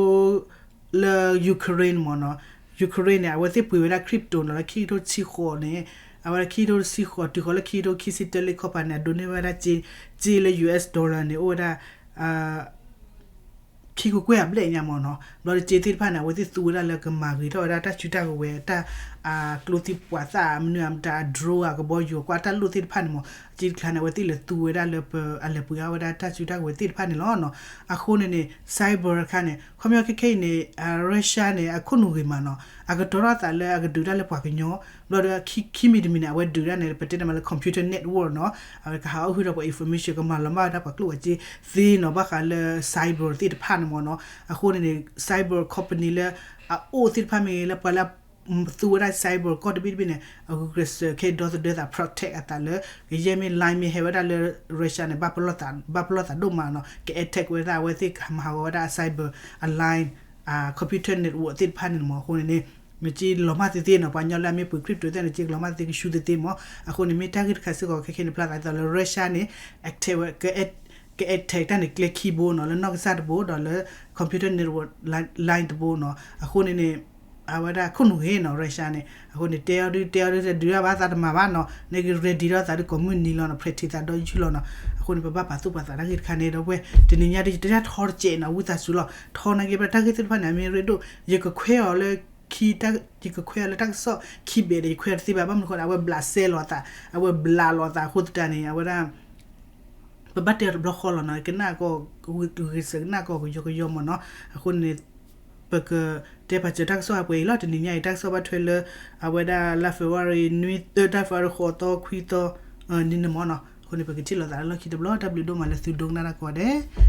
လၢ Ukraine မ့ၢ်နီၤ, Ukraine န့ၣ် အဝဲသ့ၣ်ပှ့ၤဝဲဒၣ် crypto နီၤ လၢခံကထိတဆံဃိးန့ၣ်, အဝဲဒၣ်ခံကထိတဆံဃိး တုၤဃီၤလၢခံကထိခံဆံတၢလ့ၣ်ခီပၤန့ၣ် အဒိးန့ၢ်ဝဲဒၣ်စ့ စ့လၢ US dollar န့ၣ် အိၣ်ဝဲဒၣ် ခံကကွဲၢ်အဘျဲၣ်ညါမ့ၢ်နီၤ, ဘျီဒီးစ့သ့ၣ်တဖၣ်န့ၣ် အဝဲသ့ၣ်သူဝဲဒၣ်လၢကမၤဂ့ၤထီၣ်ဝဲဒၣ်တၢ်စုတၢ်ကဝဲၤ တၢ် ကျိသံပှာ်သၣ် မနုၤအမတၤ drone အကဘီယူၤ ကွၢ်တၢ်လိၣ်သ့ၣ်တဖၣ်န့ၣ်မ့ၢ် စ့တခါန့ၣ် အဝဲသ့ၣ်လဲၤသူဝဲဒၣ်လၢပ အလဲၤပှ့ၤအါဝဲဒၣ်တၢ်စုတၢ်ကဝဲၤသ့ၣ်တဖၣ်န့ၣ်လီၤနီၤ. အဃိန့ၣ်န့ၣ် cyber တခါန့ၣ် ခီပညီခဲခဲအံၤန့ၣ် Russia န့ၣ် အခိၣ်နူာ်ဂ့ၤမးနီၤ, အကတီၤထီၣ်အသးလၢအကဒုးတၢ်လၢပှၤကညီ ဘျီဒီးခံမံၤတမံၤန့ၣ် အဝဲဒုးတၢ်န့ၣ် ပတဲတမးလၢ computer network နီၤ, အဝဲကဟးအီၣ်ဟုၣ်ဒီးပှၤ information ကမၤလီၤမၢ်ဝဲဒၣ်ပှၤကျိၣ်ပှၤစ့သ့နီၤ, ဘၣ်ဃးလၢ cyber သ့ၣ်တဖၣ်န့ၣ်မ့ၢ်နီၤ. အဃိန့ၣ်န့ၣ် cyber company လၢအအိၣ်သ့ၣ်တဖၣ်မ့ၢ်ဂ့ၤ လၢပှၤလၢသူဝဲဒၣ် cyber ကီၢ်တဘ့ၣ်တဘ့ၣ်န့ၣ် အဂုာ်ကျဲးစၢးခဲဒီသဒၢသး protect အသးလၢ ကယဲၢ်မ့ၢ် line မ့ၢ်ဟဲဝဲဒၣ်လၢ Russia န့ၣ် ဘၣ်ပလီၢ်သးဒိၣ်မးနီၤ, က attack ဝဲဒၣ် အဝဲသ့ၣ်ကမၤဟးဂီၤဝဲဒၣ် cyber အ line computer network သ့ၣ်တဖၣ်န့ၣ်မ့ၢ်. အဃိန့ၣ်န့ၣ် မ့ၢ်က့ၤလီၤမၢ်သ့သ့နီၤ, ပှၤကညီလၢအမ့ၢ်ပှ့ၤ crypto သ့ၣ်န့ၣ် က့ၤလီၤမၢ်သ့သ့ ကဆူသ့သ့မ့ၢ်. အဃိန့ၣ် မ့ၢ်တၢ်ဂ့ၢ်တခါစ့ၢ်ကီး ခဲခဲန့ၣ် ဖျါသးဒ်သိးလၢ Russia န့ၣ် attack ဝဲ က attack တၢ်န့ၣ် ကျဲခံဘိနီၤ, လၢနီၢ်ကစၢ်တဘိ ဒီးလၢ computer network line တဘိနီၤ. အဃိန့ၣ်န့ၣ် အဝဲဒၣ်ခိၣ်နူာ်ဂ့ၤနီၤ Russia န့ၣ်. အဃိန့ၣ် တဲအီၤဒု တဲအီၤဒု တဒုးတၢ်ဘၣ်သးတမၤဘၣ်နီၤ, နက ready ထီၣ်သးဒု ကိးမုၢ်နံၤလီၤနီၤ, practice သးဒီးယုၢ်လီၤနီၤ. အဃိန့ၣ် ပဘၣ်ပာ်သူၣ်ပာ်သးတၢ်ဂ့ၢ်တခါန့ၣ် ဒီပုၢ်ဝဲၢ်, တနံၤညါဒ်ယတဲတၢ်ထီတစဲးနီၤ, ဝံသးစူၤလီၤ, ထီနာ်က့ ပတၢ်ဂ့ၢ်သ့ၣ်တဖၣ်န့ၣ် အမ့ၢ်ရ့ဒိၣ် ယကခွဲးအီၤလၢခံ ယကခွဲးအီၤလၢတၢ်ကစီၣ်ခံဘ့ၣ်ဒီး ယခွဲးအီၤတသ့ဘၣ်, ဘၣ်မနုၤအဃိန့ၣ် အဝဲဘျးစဲလီၤအသး, အဝဲဘျးလီၤအသးအဃိသတးန့ၣ် အဝဲဒၣ် ပဘၣ်တဲအီၤတဘျီဃီလီၤနီၤ, ကနၣ်ကီၢ် ဂ့ၤစၢၤကနၣ်ကီၢ်ကယီကယီမ့ၢ်နီၤ. အဃိန့ၣ် ပကတဲပာ်စၢၤတၢ်ကစီၣ်အပှဲၤအံၤလီၤ. တနံၤညါအံၤ တၢ်ကစီၣ်ဘၣ်ထွဲလၢ အဝဲဒၣ်လါ February နွံ သၢ တၢ် February ဃိးသီခွံသီ နံၤန့ၣ်မ့ၢ်နီၤ. အဃိန့ၣ် ပကထံၣ်လိာ်သးလၢလီၢ်ခံတဘျီ, တၢ်ဘျုးဒိၣ်မးလၢသုဒိကနၣ်တၢ်ကိးဂၤဒဲး.